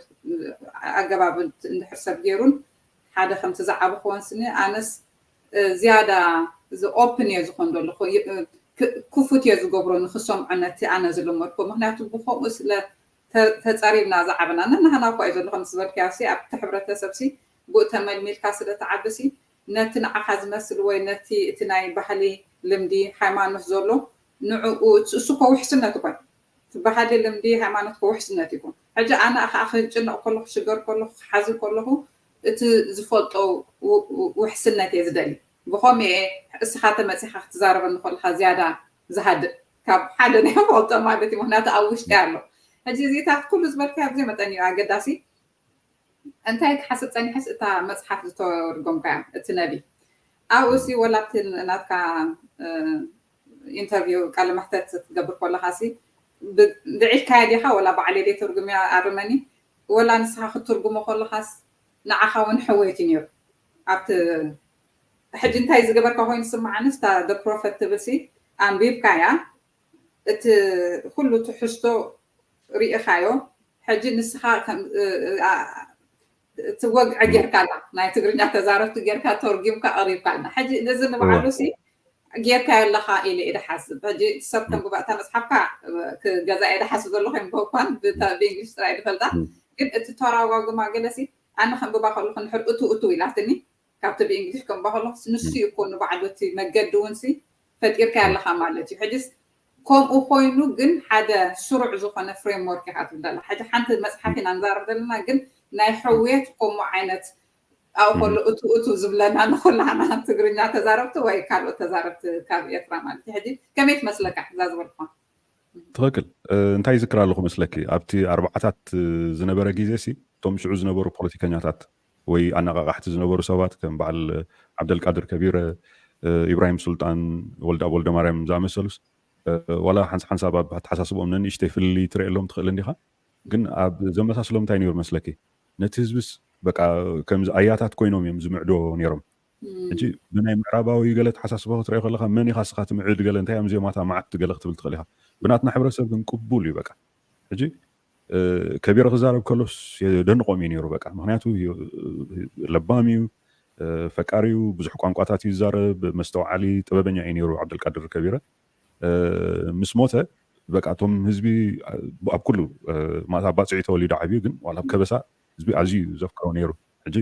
ኣገባብ እንድሕር ሰብ ገይሩን ሓደ ከምቲ ዝዓበኽዎን ስኒ ኣነስ ዝያዳ እዚ open እየ ዝኾን ዘለኹ ክፉት እየ ዝገብሮ ንክሰምዖ ነቲ ኣነ ዝለመድኩ ምክንያቱ ብከምኡ ስለ ተፀሪብና ዝዓበና ነናህና እኳ እዩ ዘሎ ከምቲ ዝበልካዮ ኣብቲ ሕብረተሰብ ሲ ብኡ ተመልሚልካ ስለ ትዓቢ ሲ ነቲ ንዓኻ ዝመስል ወይ ነቲ እቲ ናይ ባህሊ ልምዲ ሃይማኖት ዘሎ ንዕኡ እሱ እኮ ውሕስነት እኮ እዩ እቲ ባህሊ ልምዲ ሃይማኖት እኮ ውሕስነት እዩ እኮ ሕጂ ኣነ ከዓ ክጭነቕ ከለኹ ክሽገር ከለኹ ክሓዝን ከለኹ እቲ ዝፈልጦ ውሕስነት እየ ዝደሊ ብኸምኡ እየ እስኻ ተመፂኻ ክትዛረበኒ ከለካ ዝያዳ ዝሃድእ ካብ ሓደ ናይ ፈልጦ ማለት እዩ ምክንያቱ ኣብ ውሽጢ ኣሎ ሕጂ እዚታት ኩሉ ዝበልካዮ ብዘይ መጠን እዩ ኣገዳሲ እንታይ ክሓስብ ፀኒሐስ እታ መፅሓፍ ዝተርጎምካያ እቲ ነቢ ኣብኡ ሲ ወላ ኣብቲ ናትካ ኢንተርቪው ቃለ መሕተት ክትገብር ከለኻ ሲ ድዒልካያ ዲኻ ወላ ባዕለይ ደይ ተርጉምያ ኣርመኒ ወላ ንስኻ ክትትርጉሞ ከለኻስ ንዓኻ እውን ሕወይቲ ነይሩ ኣብቲ ሕጂ እንታይ ዝገበርካ ኮይኑ ስምዓንስ እታ ፕሮፈት ትብል ሲ ኣንቢብካያ እቲ ኩሉ ትሕዝቶ ርኢኻዮ ሕጂ ንስኻ እቲ ወግዒ ጌርካ ኣላ ናይ ትግርኛ ተዛረብቲ ጌርካ ተርጊምካ ኣቕሪብካ ኣላ ሕጂ ነዚ ንባዕሉ ሲ ጌርካዮ ኣለኻ ኢለ እየ ዝሓስብ ሕጂ ሰብ ከም ጉባእታ መፅሓፍካ ክገዛ እየ ዝሓስብ ዘለኹ እዮም ብኳን ብእንግሊሽ ጥራይ ዝፈልጣ ግን እቲ ተራጓጉማ ገለሲ ኣነ ከንብባ ከለኹ ንሕር እቱ እቱ ኢላትኒ ካብቲ ብእንግሊሽ ከንብባ ከለኹ ንሱ እዩ እኮ ንባዕሉ እቲ መገዲ እውን ሲ ፈጢርካ ኣለኻ ማለት እዩ ሕጅስ ከምኡ ኮይኑ ግን ሓደ ስሩዕ ዝኾነ ፍሬምወርክ ኢኻ ትብል ዘላ ሕጂ ሓንቲ መፅሓፍ ኢና ንዛረብ ዘለና ግን ናይ ሕውየት ከምኡ ዓይነት ኣብኡ ከሎ እቱ እቱ ዝብለና ንኩላና ትግርኛ ተዛረብቲ ወይ ካልኦት ተዛረብቲ ካብ ኤርትራ ማለት እዩ ሕጂ ከመይ ትመስለካ እዛ ዝበልኩ ትኽክል እንታይ ይዝክር ኣለኹ መስለኪ ኣብቲ ኣርባዓታት ዝነበረ ግዜ ሲ እቶም ሽዑ ዝነበሩ ፖለቲከኛታት ወይ ኣነቃቃሕቲ ዝነበሩ ሰባት ከም በዓል ዓብደልቃድር ከቢረ ኢብራሂም ሱልጣን ወልደኣብ ወልደማርያም ዝኣመሰሉስ ዋላ ሓንሳብ ሓንሳብ ኣብ ኣተሓሳስብኦም ነንእሽተይ ፍልልይ ትርእየሎም ትኽእል እንዲኻ ግን ኣብ ዘመሳስሎም እንታይ ነይሩ መስለኪ ነቲ ህዝብስ በቃ ከምዚ ኣያታት ኮይኖም እዮም ዝምዕዶ ነይሮም ሕጂ ብናይ ምዕራባዊ ገለ ተሓሳስባ ክትሪኦ ከለካ መን ኢካ ስካ ትምዕድ ገለ እንታይ እዮም ዜማታ መዓት ገለ ክትብል ትኽእል ኢካ ብናትና ሕብረተሰብ ግን ቅቡል እዩ በቃ ሕጂ ከቢረ ክዛረብ ከሎስ የደንቆም እዩ ነይሩ በቃ ምክንያቱ ለባም እዩ ፈቃሪ እዩ ብዙሕ ቋንቋታት እዩ ዝዛረብ መስተውዓሊ ጥበበኛ እዩ ነይሩ ዓብደልቃድር ከቢረ ምስ ሞተ በቃ እቶም ህዝቢ ኣብ ኩሉ ማእታ ኣባፅዒ ተወሊዱ ዓብዩ ግን ዋላ ኣብ ከበሳ ህዝቢ ኣዝዩ ዘፍቅሮ ነይሩ ሕጂ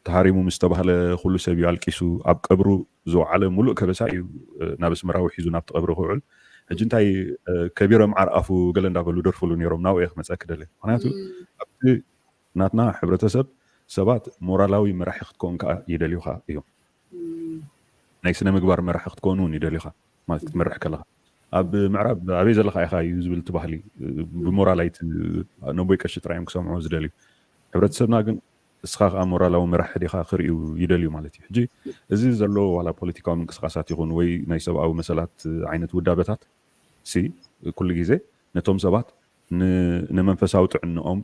ተሃሪሙ ምስ ተባህለ ኩሉ ሰብ እዩ ኣልቂሱ ኣብ ቀብሩ ዝወዓለ ሙሉእ ከበሳ እዩ ናብ ኣስመራ ውሒዙ ናብቲ ቀብሪ ክውዕል ሕጂ እንታይ ከቢረ መዓር ኣፉ ገለ እንዳበሉ ደርፍሉ ነይሮም ናብኡ እየ ክመፀ ክደለ ምክንያቱ ኣብቲ ናትና ሕብረተሰብ ሰባት ሞራላዊ መራሒ ክትከውን ከዓ ይደልዩካ እዮም ናይ ስነ ምግባር መራሒ ክትከውን እውን ይደልዩካ ማለት ክትመርሕ ከለካ ኣብ ምዕራብ ኣበይ ዘለካ ኢካ እዩ ዝብል ትባህሊ ብሞራላይት ነቦይ ቀሺ ጥራዮም ክሰምዑ ዝደልዩ ሕብረተሰብና ግን እስኻ ከዓ ሞራላዊ መራሒ ዲኻ ክርእዩ ይደልዩ ማለት እዩ ሕጂ እዚ ዘሎ ዋላ ፖለቲካዊ ምንቅስቃሳት ይኹን ወይ ናይ ሰብኣዊ መሰላት ዓይነት ውዳበታት ሲ ኩሉ ግዜ ነቶም ሰባት ንመንፈሳዊ ጥዕንኦም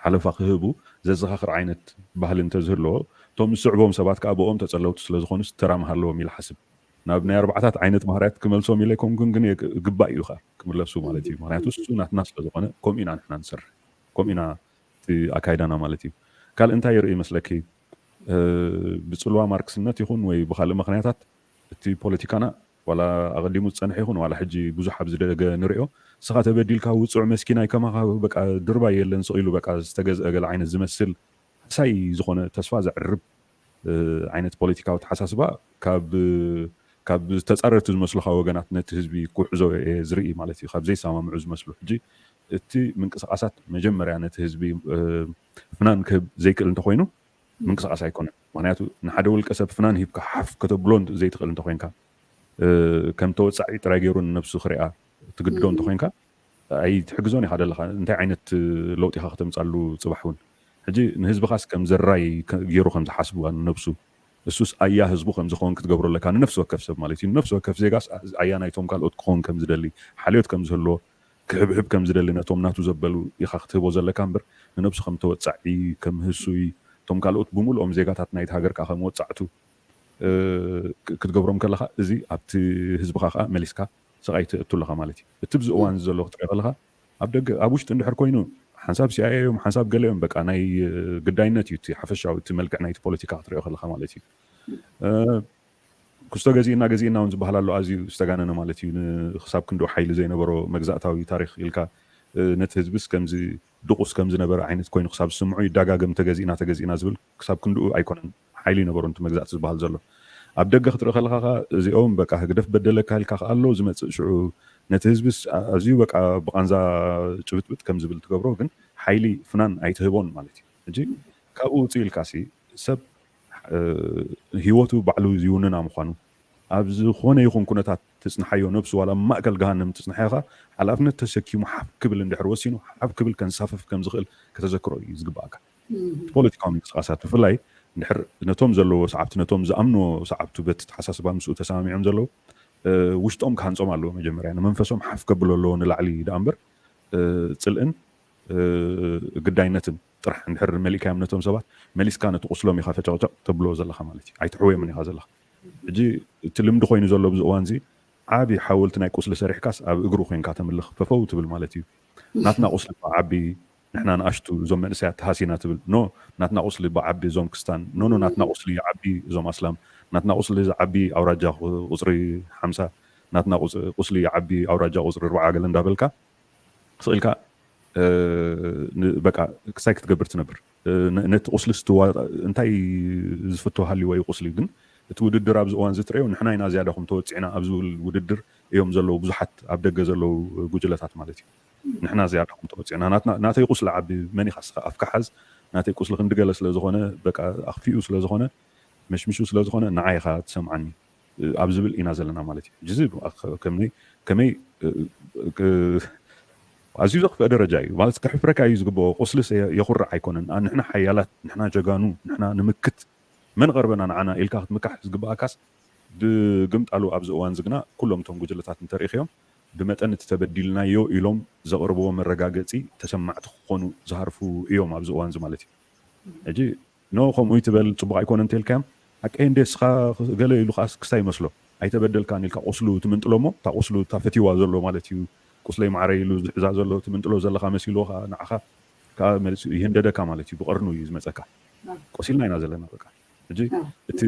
ሓለፋ ክህቡ ዘዘኻኽር ዓይነት ባህሊ እንተዝህልዎ እቶም ዝስዕቦም ሰባት ከዓ ብኦም ተፀለውቲ ስለዝኾኑስ ተራ ምሃለዎም ኢለ ሓስብ ናብ ናይ ኣርባዕታት ዓይነት ባህርያት ክመልሶም ኢለ ኣይኮንኩን ግን ግባእ እዩ ከዓ ክምለሱ ማለት እዩ ምክንያቱ እሱ ናትና ስለዝኾነ ከምኡ ኢና ንሕና ንሰርሕ ከምኡ ኢና እቲ ኣካይዳና ማለት እዩ ካልእ እንታይ ይርኢ መስለኪ ብፅልዋ ማርክስነት ይኹን ወይ ብካልእ ምክንያታት እቲ ፖለቲካና ዋላ ኣቐዲሙ ዝፀንሐ ይኹን ዋላ ሕጂ ብዙሕ ኣብ ዝደገ ንሪኦ እስኻ ተበዲልካ ውፁዕ መስኪናይ ከማኻ በቃ ድርባይ የለን ስቕ ኢሉ በቃ ዝተገዝአ ገለ ዓይነት ዝመስል ሓሳይ ዝኾነ ተስፋ ዘዕርብ ዓይነት ፖለቲካዊ ተሓሳስባ ካብ ካብ ዝተፃረርቲ ዝመስሉካ ወገናት ነቲ ህዝቢ ክውሕዞ እየ ዝርኢ ማለት እዩ ካብ ዘይሰማምዑ ዝመስሉ ሕጂ እቲ ምንቅስቃሳት መጀመርያ ነቲ ህዝቢ ፍናን ክህብ ዘይክእል እንተኮይኑ ምንቅስቃስ ኣይኮነን ምክንያቱ ንሓደ ውልቀ ሰብ ፍናን ሂብካ ሓፍ ከተብሎ ዘይትኽእል እንተኮይንካ ከም ተወፃዒ ጥራይ ገይሩ ንነብሱ ክሪኣ ትግድዶ እንተኮይንካ ኣይትሕግዞን ኢካ ዘለካ እንታይ ዓይነት ለውጢ ኢካ ከተምፃሉ ፅባሕ እውን ሕጂ ንህዝብካስ ከም ዘራይ ገይሩ ከም ዝሓስቡ ንነብሱ እሱስ ኣያ ህዝቡ ከም ዝኸውን ክትገብሮ ኣለካ ንነፍሲ ወከፍ ሰብ ማለት እዩ ንነፍሲ ወከፍ ዜጋስ ኣያ ናይቶም ካልኦት ክኸውን ከም ዝደሊ ሓልዮት ከም ዝህልዎ ክሕብሕብ ከም ዝደሊ ነቶም ናቱ ዘበሉ ኢካ ክትህቦ ዘለካ እምበር ንነብሱ ከም ተወፃዒ ከም ህሱይ እቶም ካልኦት ብምልኦም ዜጋታት ናይቲ ሃገር ከዓ ከም ወፃዕቱ ክትገብሮም ከለካ እዚ ኣብቲ ህዝብካ ከዓ መሊስካ ስቃይ ተእቱ ኣለካ ማለት እዩ እቲ ብዚ እዋን ዘሎ ክትሪኦ ከለካ ኣብ ደገ ኣብ ውሽጢ እንድሕር ኮይኑ ሓንሳብ ሲኣይኤ እዮም ሓንሳብ ገለ እዮም በቃ ናይ ግዳይነት እዩ እቲ ሓፈሻዊ እቲ መልክዕ ናይቲ ፖለቲካ ክትሪኦ ከለካ ማለት እዩ ክስቶ ገዚእና ገዚእና እውን ዝበሃል ኣሎ ኣዝዩ ዝተጋነነ ማለት እዩ ክሳብ ክንድኡ ሓይሊ ዘይነበሮ መግዛእታዊ ታሪክ ኢልካ ነቲ ህዝብስ ከምዚ ድቁስ ከም ዝነበረ ዓይነት ኮይኑ ክሳብ ዝስምዑ ይዳጋገም ተገዚእና ተገዚእና ዝብል ክሳብ ክንድኡ ኣይኮነን ሓይሊ ይነበሮ እቲ መግዛእቲ ዝበሃል ዘሎ ኣብ ደገ ክትርኢ ከለካ እዚኦም በቃ ህግደፍ በደለካ ኢልካ ከኣሎ ዝመፅእ ሽዑ ነቲ ህዝብስ ኣዝዩ በቃ ብቃንዛ ጭብጥብጥ ከም ዝብል ትገብሮ ግን ሓይሊ ፍናን ኣይትህቦን ማለት እዩ ሕጂ ካብኡ ውፅእ ኢልካ ሲ ሰብ ህይወቱ ባዕሉ ዝውንና ምዃኑ ኣብ ዝኾነ ይኹን ኩነታት ትፅንሓዮ ነብሱ ዋላ ማእከል ገሃነም ትፅንሓዮካ ሓላፍነት ተሰኪሙ ሓፍ ክብል እንድሕር ወሲኑ ሓፍ ክብል ከንሳፈፍ ከም ዝኽእል ከተዘክሮ እዩ ዝግባኣካ ፖለቲካዊ ምንቅስቃሳት ብፍላይ እንድሕር ነቶም ዘለዎ ሰዓብቲ፣ ነቶም ዝኣምንዎ ሰዓብቱ በቲ ተሓሳስባ ምስኡ ተሰማሚዖም ዘለዉ ውሽጦም ክሃንጾም ኣለዎ። መጀመርያ ንመንፈሶም ሓፍ ከብሎ ኣለዎ ንላዕሊ ደኣ እምበር ጽልእን ግዳይነትን ጥራሕ እንድሕር መሊእካዮም ነቶም ሰባት፣ መሊስካ ነቲ ቁስሎም ኢኻ ፈጨቕጨቕ ተብሎ ዘለኻ ማለት እዩ። ኣይትሕወየምን ኢኻ ዘለኻ። ሕጂ እቲ ልምዲ ኮይኑ ዘሎ ኣብዚ እዋን እዚ ዓቢ ሓወልቲ ናይ ቁስሊ ሰሪሕካስ ኣብ እግሩ ኮይንካ ተምልኽ ፈፈው ትብል ማለት እዩ። ናትና ቁስሊ ዓቢ ንሕና ንኣሽቱ እዞም መንእሰያት ተሃሲና ትብል ኖ ናትና ቁስሊ ብዓቢ እዞም ክስታን ኖ ኖ ናትና ቁስሊ ዓቢ እዞም ኣስላም ናትና ቁስሊ ዓቢ ኣውራጃ ቁፅሪ ሓምሳ ናትና ቁስሊ ዓቢ ኣውራጃ ቁፅሪ ኣርባዓ ገለ እንዳበልካ ስቕ ኢልካ በቃ ክሳይ ክትገብር ትነብር ነቲ ቁስሊ ስትዋ እንታይ ዝፍቶ ሃልዎ እዩ ቁስሊ ግን እቲ ውድድር ኣብዚ እዋን ዝትረዮ ንሕና ኢና ዝያዳኹም ተወፂዕና ኣብ ዝብል ውድድር እዮም ዘለዉ ብዙሓት ኣብ ደገ ዘለዉ ጉጅለታት ማለት እዩ ንሕና ዝያዳኹም ተወፂዕና ናተይ ቁስሊ ዓቢ መን ኢኻ ስኻ ኣፍካ ሓዝ ናተይ ቁስሊ ክንዲ ገለ ስለ ዝኾነ በቃ ኣኽፊኡ ስለ ዝኾነ መሽሚሹ ስለ ዝኾነ ንዓይ ኢኻ ትሰምዓኒ ኣብ ዝብል ኢና ዘለና ማለት እዩ ሕጂ ከመይ ከመይ ኣዝዩ ዘኽፍአ ደረጃ እዩ ማለት ከሕፍረካ እዩ ዝግብኦ ቁስልስ የኹርዕ ኣይኮነን ንሕና ሓያላት ንሕና ጀጋኑ ንሕና ንምክት መን ቐርበና ንዓና ኢልካ ክትምካሕ ዝግብኣካስ ብግምጣሉ ኣብዚ እዋን ዝግና ኩሎም እቶም ጉጅለታት እንተርኢኽዮም ብመጠን እቲ ተበዲልናዮ ኢሎም ዘቕርብዎ መረጋገፂ ተሰማዕቲ ክኾኑ ዝሃርፉ እዮም ኣብዚ እዋን እዚ ማለት እዩ ሕጂ ኖ ከምኡ ይትበል ፅቡቅ ኣይኮነ እንተልካዮም ሓቀይ እንደ ስኻ ገለ ኢሉ ከዓ ክስታ ይመስሎ ኣይተበደልካን ኢልካ ቁስሉ ትምንጥሎ እሞ እታ ቁስሉ እታ ፈትዋ ዘሎ ማለት እዩ ቁስለይ ማዕረ ኢሉ ዝሕዛ ዘሎ ትምንጥሎ ዘለካ መሲልዎ ከዓ ንዓኻ ከዓ መሊሱ ይህንደደካ ማለት እዩ ብቀርኑ እዩ ዝመፀካ ቆሲልና ኢና ዘለና በቃ ሕጂ እቲ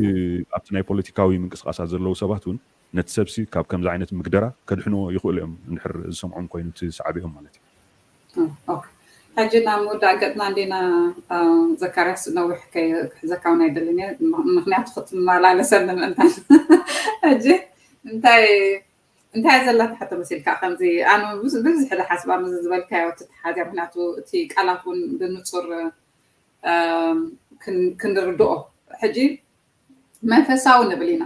ኣብቲ ናይ ፖለቲካዊ ምንቅስቃሳት ዘለዉ ሰባት እውን ነቲ ሰብሲ ካብ ከምዚ ዓይነት ምግደራ ከድሕንዎ ይኽእሉ እዮም እንድሕር ዝሰምዖም ኮይኑ እቲ ሳዕቢኦም ማለት እዩ ሕጂ ናብ ምውዳእ ገጥና እንዴና ዘካርያስ ነዊሕ ክሕዘካ እውን ኣይደልን እየ ምክንያቱ ክትመላለሰኒ ምእንታን ሕጂ እንታይ እንታይ ዘላ ትሓቶ መሲልካ ከምዚ ኣነ ብብዝሒ ዝሓስባ ምዚ ዝበልካዮ ትትሓዝያ ምክንያቱ እቲ ቃላት እውን ብንፁር ክንርድኦ ሕጂ መንፈሳዊ ንብል ኢና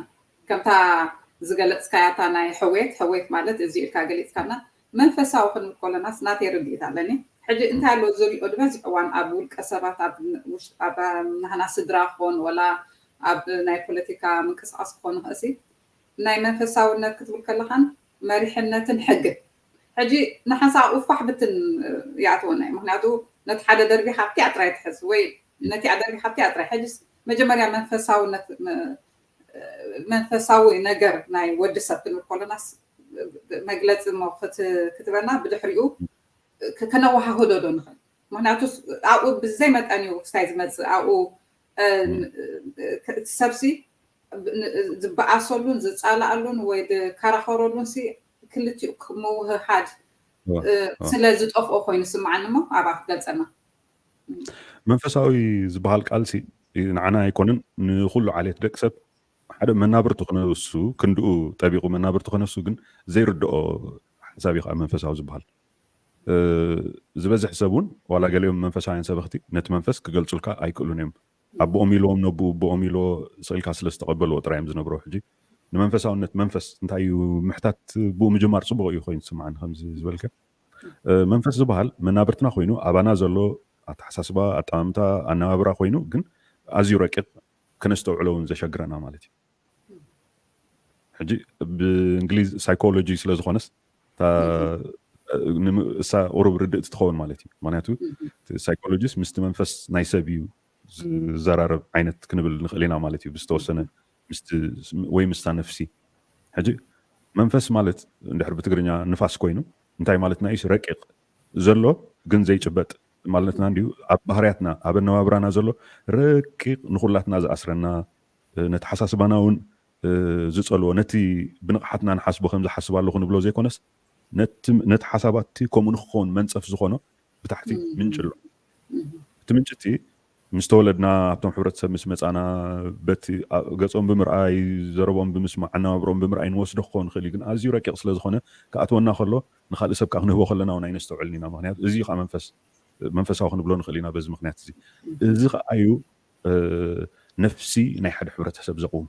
ከምታ ዝገለፅካያታ ናይ ሕዌት ሕዌት ማለት እዚ ኢልካ ገሊፅካና መንፈሳዊ ክንብል ከለናስ ናተይ ርድኢት ኣለኒ ሕጂ እንታይ ኣሎ ዝሪኦ ዝበዝሕ እዋን ኣብ ውልቀ ሰባት ኣብ ናህና ስድራ ክኾን ወላ ኣብ ናይ ፖለቲካ ምንቅስቃስ ክኾን ይኽእሲ ናይ መንፈሳውነት ክትብል ከለኻን መሪሕነትን ሕግን ሕጂ ንሓንሳ ኣብኡ ፋሕ ብትን ይኣትወና እዩ ምክንያቱ ነቲ ሓደ ደርቢ ሓብቲ ኣጥራይ ትሕዝ ወይ ነቲ ኣደርቢ ሓብቲ ኣጥራይ ሕጂስ መጀመርያ መንፈሳውነት መንፈሳዊ ነገር ናይ ወዲ ሰብ ክንብል ከለናስ መግለፂ ክትበና ብድሕሪኡ ከነወሃህዶ ዶ ንኽእል ምክንያቱ ኣብኡ ብዘይ መጠን እዩ ክስታይ ዝመፅእ ኣብኡ እቲ ሰብሲ ዝበኣሰሉን ዝፃላኣሉን ወይ ዝከራኸረሉን ክልቲኡ ምውህሃድ ስለ ዝጠፍኦ ኮይኑ ስምዓኒ ሞ ኣብኣ ክትገልፀና መንፈሳዊ ዝበሃል ቃልሲ ንዓና ኣይኮነን ንኩሉ ዓሌት ደቂ ሰብ ሓደ መናብርቱ ክነሱ ክንድኡ ጠቢቑ መናብርቱ ክነሱ ግን ዘይርድኦ ሓሳብ እዩ ከዓ መንፈሳዊ ዝበሃል ዝበዝሕ ሰብ እውን ዋላ ገሊኦም መንፈሳውያን ሰበኽቲ ነቲ መንፈስ ክገልፁልካ ኣይክእሉን እዮም ኣቦኦም ኢልዎም ነብኡ ኣቦኦም ኢልዎ ስኢልካ ስለ ዝተቐበልዎ ጥራይ እዮም ዝነብሩ ሕጂ ንመንፈሳውነት መንፈስ እንታይ እዩ ምሕታት ብኡ ምጅማር ፅቡቅ እዩ ኮይኑ ዝስምዓኒ ከምዚ ዝበልከ መንፈስ ዝበሃል መናብርትና ኮይኑ ኣባና ዘሎ ኣተሓሳስባ ኣጠማምታ ኣነባብራ ኮይኑ ግን ኣዝዩ ረቂቕ ከነስተውዕሎ እውን ዘሸግረና ማለት እዩ ሕጂ ብእንግሊዝ ሳይኮሎጂ ስለ ዝኾነስ እሳ ቁሩብ ርድእቲ ትኸውን ማለት እዩ ምክንያቱ ሳይኮሎጂስ ምስቲ መንፈስ ናይ ሰብ እዩ ዝዘራረብ ዓይነት ክንብል ንኽእል ኢና ማለት እዩ ብዝተወሰነ ወይ ምስታ ነፍሲ ሕጂ መንፈስ ማለት እንድሕር ብትግርኛ ንፋስ ኮይኑ እንታይ ማለትና እዩ ረቂቕ ዘሎ ግን ዘይጭበጥ ማለትና እንዲዩ ኣብ ባህርያትና ኣብ ኣነባብራና ዘሎ ረቂቕ ንኹላትና ዝኣስረና ነቲ ሓሳስባና እውን ዝፀልዎ ነቲ ብንቕሓትና ንሓስቦ ከም ዝሓስብ ኣለኹ ንብሎ ዘይኮነስ ነቲ ሓሳባትቲ ከምኡ ንክኸውን መንፀፍ ዝኾኖ ብታሕቲ ምንጭ ኣሎ እቲ ምንጭ እቲ ምስ ተወለድና ኣብቶም ሕብረተሰብ ምስ መፃና በቲ ገፆም ብምርኣይ ዘረቦም ብምስማዕ ኣነባብሮም ብምርኣይ ንወስዶ ክኸውን ይኽእል እዩ ግን ኣዝዩ ረቂቕ ስለ ዝኾነ ክኣትወና ከሎ ንካልእ ሰብ ከዓ ክንህቦ ከለና እውን ኣይነስተውዕልን ኢና ምክንያቱ እዚ ከዓ መንፈስ መንፈሳዊ ክንብሎ ንኽእል ኢና በዚ ምክንያት እዚ እዚ ከዓ እዩ ነፍሲ ናይ ሓደ ሕብረተሰብ ዘቕውም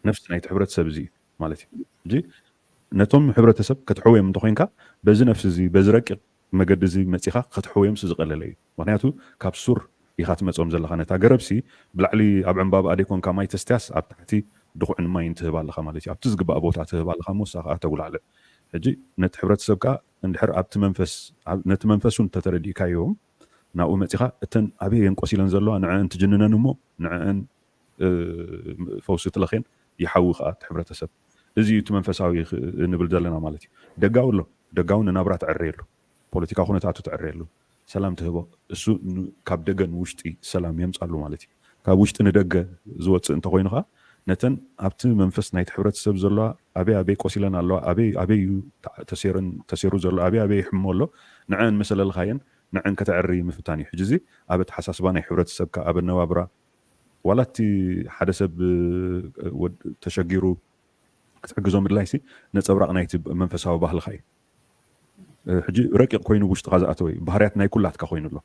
ነፍሲ ናይቲ ሕብረተሰብ እዚ ማለት እዩ ሕጂ ነቶም ሕብረተሰብ ክትሕውዮም እንተኮይንካ በዚ ነፍሲ እዚ በዚ ረቂቕ መገዲ እዚ መፂኻ ክትሕውዮምስ ዝቐለለ እዩ ምክንያቱ ካብ ሱር ኢኻ ትመጾም ዘለኻ። ነታ ገረብሲ ብላዕሊ ኣብ ዕምባባኣ ደይኮንካ ማይ ተስትያስ፣ ኣብ ታሕቲ ድኹዕን ማይን ትህባ ኣለኻ ማለት እዩ። ኣብቲ ዝግባእ ቦታ ትህባ ኣለኻ እሞ፣ እሳ ከኣ ተጉላዕልዕ። ሕጂ ነቲ ሕብረተሰብ ከኣ እንድሕር ኣብቲ መንፈስ፣ ኣብ-፣ ነቲ መንፈስ እውን እንተተረዲእካዮም፣ ናብኡ መጺኻ እተን ኣበይ እየን ቆሲለን ዘለዋ ንዕአን ትጅንነን እሞ፣ ንዕአን፣ እ፣ ፈውሲ ትለኽየን፣ ይሓዊ ከኣ እቲ ሕብረተሰብ። እዚ እዩ እቲ መንፈሳዊ ኽ-፣ እንብል ዘለና ማለት እዩ። ደጋዊ ኣሎ፣ ደጋዊ ንናብራ ትዕረየሉ፣ ፖለቲካዊ ኩነታቱ ትዕረየሉ፣ ሰላም ትህቦ። እሱ ን-፣ ካብ ደገ ንውሽጢ ሰላም የምጻሉ ማለት እዩ። ካብ ውሽጢ ንደገ ዝወጽእ እንተኾይኑ ከኣ፣ ነተን ኣብቲ መንፈስ ናይቲ ሕብረተሰብ ዘለዋ ኣበይ ኣበይ ቆሲለን ኣለዋ፣ ኣበይ ኣበይ እዩ ተዓ-፣ ተሴረን፣ ተሴሩ ዘሎ፣ ኣበይ ኣበይ ይሕሞ ኣሎ፣ ንዐን መሰለልኻየን፣ ንዐን ከተዕሪ ምፍታን እዩ። ሕጂ እዚ ኣብ ኣተሓሳስባ ናይ ሕብረተሰብካ፣ ኣብ ኣነባብራ፣ ዋላ እቲ ሓደ ሰብ፣ እ፣ ወድ-፣ ተሸጊሩ ክትሕግዞ ምድላይሲ ነጸብራቕ ናይቲ መንፈሳዊ ባህልኻ እዩ። እ፣ ሕጂ ረቂቕ ኮይኑ ውሽጥኻ ዝኣተወ እዩ። ባህርያት ናይ ኩላትካ ኮይኑ ኣሎ።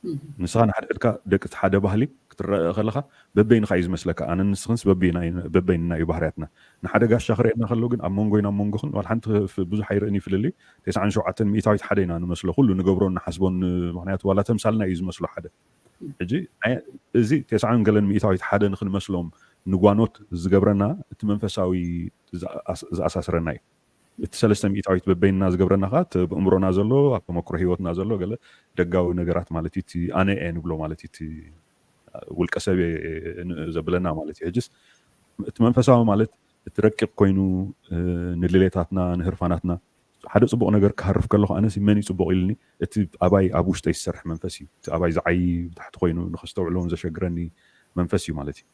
እህ። ንስኻ ንሓድሕድካ ደቂ እቲ ሓደ ባህሊ ክትረአ ከለኻ በበይንኻ እዩ ዝመስለካ። ኣነ ንስኽንስ በበይና እዩ-፣ በበይንና እዩ ባህርያትና። ንሓደ ጋሻ ክርእየና ከሎ ግን ኣብ መንጎይን ኣብ መንጎኽን ዋላ ሓንቲ ፍ-፣ ብዙሕ ኣይርእን እዩ ፍልልይ። ተስዓን ሸውዓተን ሚእታዊት ሓደ ኢና ንመስሎ። ኩሉ ንገብሮን ንሓስቦን ን-፣ ምኽንያቱ ዋላ ተምሳልና እዩ ዝመስሎ ሓደ። ሕጂ ኣይ-፣ እዚ ተስዓን ገለን ሚእታዊት ሓደ ንኽንመስሎም ንጓኖት ዝገብረና እቲ መንፈሳዊ ዝኣስ-፣ ዝኣሳስረና እዩ። እቲ ሰለስተ ሚእታዊት በበይንና ዝገብረና ከኣ እቲ ኣብ ኣእምሮና ዘሎ፣ ኣብ ተመክሮ ህይወትና ዘሎ ገለ ደጋዊ ነገራት ማለት እዩ። እቲ ኣነ እየ ንብሎ ማለት እዩ። እቲ ውልቀ ሰብ እየ ን-፣ ዘብለና ማለት እዩ። ሕጅስ እቲ መንፈሳዊ ማለት እቲ ረቂቕ ኮይኑ፣ እ፣ ንድሌታትና፣ ንህርፋናትና፣ ሓደ ጽቡቕ ነገር ክሃርፍ ከለኹ ኣነሲ መን እዩ ጽቡቕ ኢልኒ? እቲ ኣባይ ኣብ ውሽጠይ ዝሰርሕ መንፈስ እዩ። እቲ ኣባይ ዝዓዪ ብታሕቲ ኮይኑ ንኸስተውዕሎ እውን ዘሸግረኒ መንፈስ እዩ ማለት እዩ።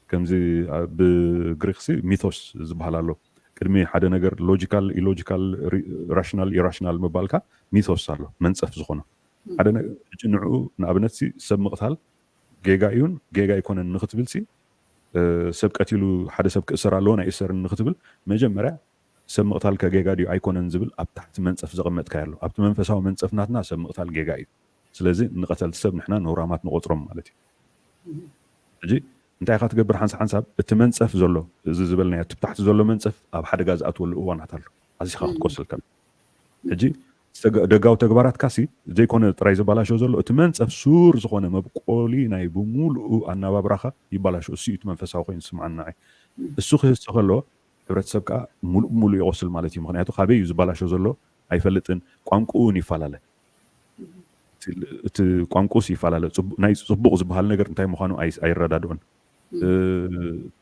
ከምዚ ኣብ ብግሪክሲ ሚቶስ ዝበሃል ኣሎ። ቅድሚ ሓደ ነገር ሎጂካል፣ ኢሎጂካል፣ ሪ-፣ ራሽናል፣ ኢራሽናል ምባልካ ሚቶስ ኣሎ፣ መንጸፍ ዝኾነ። ሓደ ነ-፣ ሕጂ ንዕኡ ንኣብነትሲ ሰብ ምቕታል ጌጋ እዩን ጌጋ ኣይኮነን ንኽትብልሲ፣ እ፣ ሰብ ቀቲሉ ሓደ ሰብ ክእሰር ኣለዎ ናይ እሰርን ንኽትብል መጀመርያ ሰብ ምቕታል ከ ጌጋ ድዩ ኣይኮነን ዝብል ኣብ ታሕቲ መንጸፍ ዘቐመጥካዮ ኣሎ። ኣብቲ መንፈሳዊ መንጸፍ ናትና ሰብ ምቕታል ጌጋ እዩ። ስለዚ ንቐተልቲ ሰብ ንሕና ነውራማት ንቖጽሮም ማለት እዩ። ሕጂ እንታይ ኢኻ ትገብር? ሓንሳብ ሓንሳብ እቲ መንጸፍ ዘሎ፣ እዚ ዝበልናዮ እቲ ብታሕቲ ዘሎ መንጸፍ ኣብ ሓደጋ ዝኣትወሉ እዋናት ኣሎ። ኣዚኻ ክትቆስል ከሎ። ሕጂ ዝተገ-፣ ደጋዊ ተግባራትካሲ ዘይኮነ ጥራይ ዘባላሸው ዘሎ፣ እቲ መንጸፍ ሱር ዝኾነ መብቆሊ ናይ ብምሉኡ ኣነባብራኻ ይባላሾ። እሱ እዩ እቲ መንፈሳዊ ኮይኑ ዝስምዓኒ ንዓይ። እሱ ክህሰ ከሎ፣ ሕብረተሰብ ከኣ ሙሉእ ብሙሉእ ይቖስል ማለት እዩ። ምኽንያቱ ካበይ እዩ ዝባላሾ ዘሎ ኣይፈልጥን። ቋንቋኡ እውን ይፈላለ። እቲ፣ እቲ ቋንቋኡስ ይፈላለ። ጽቡ-፣ ናይ ጽቡቕ ዝበሃል ነገር እንታይ ምዃኑ ኣይ-፣ ኣይረዳድኦን። እ፣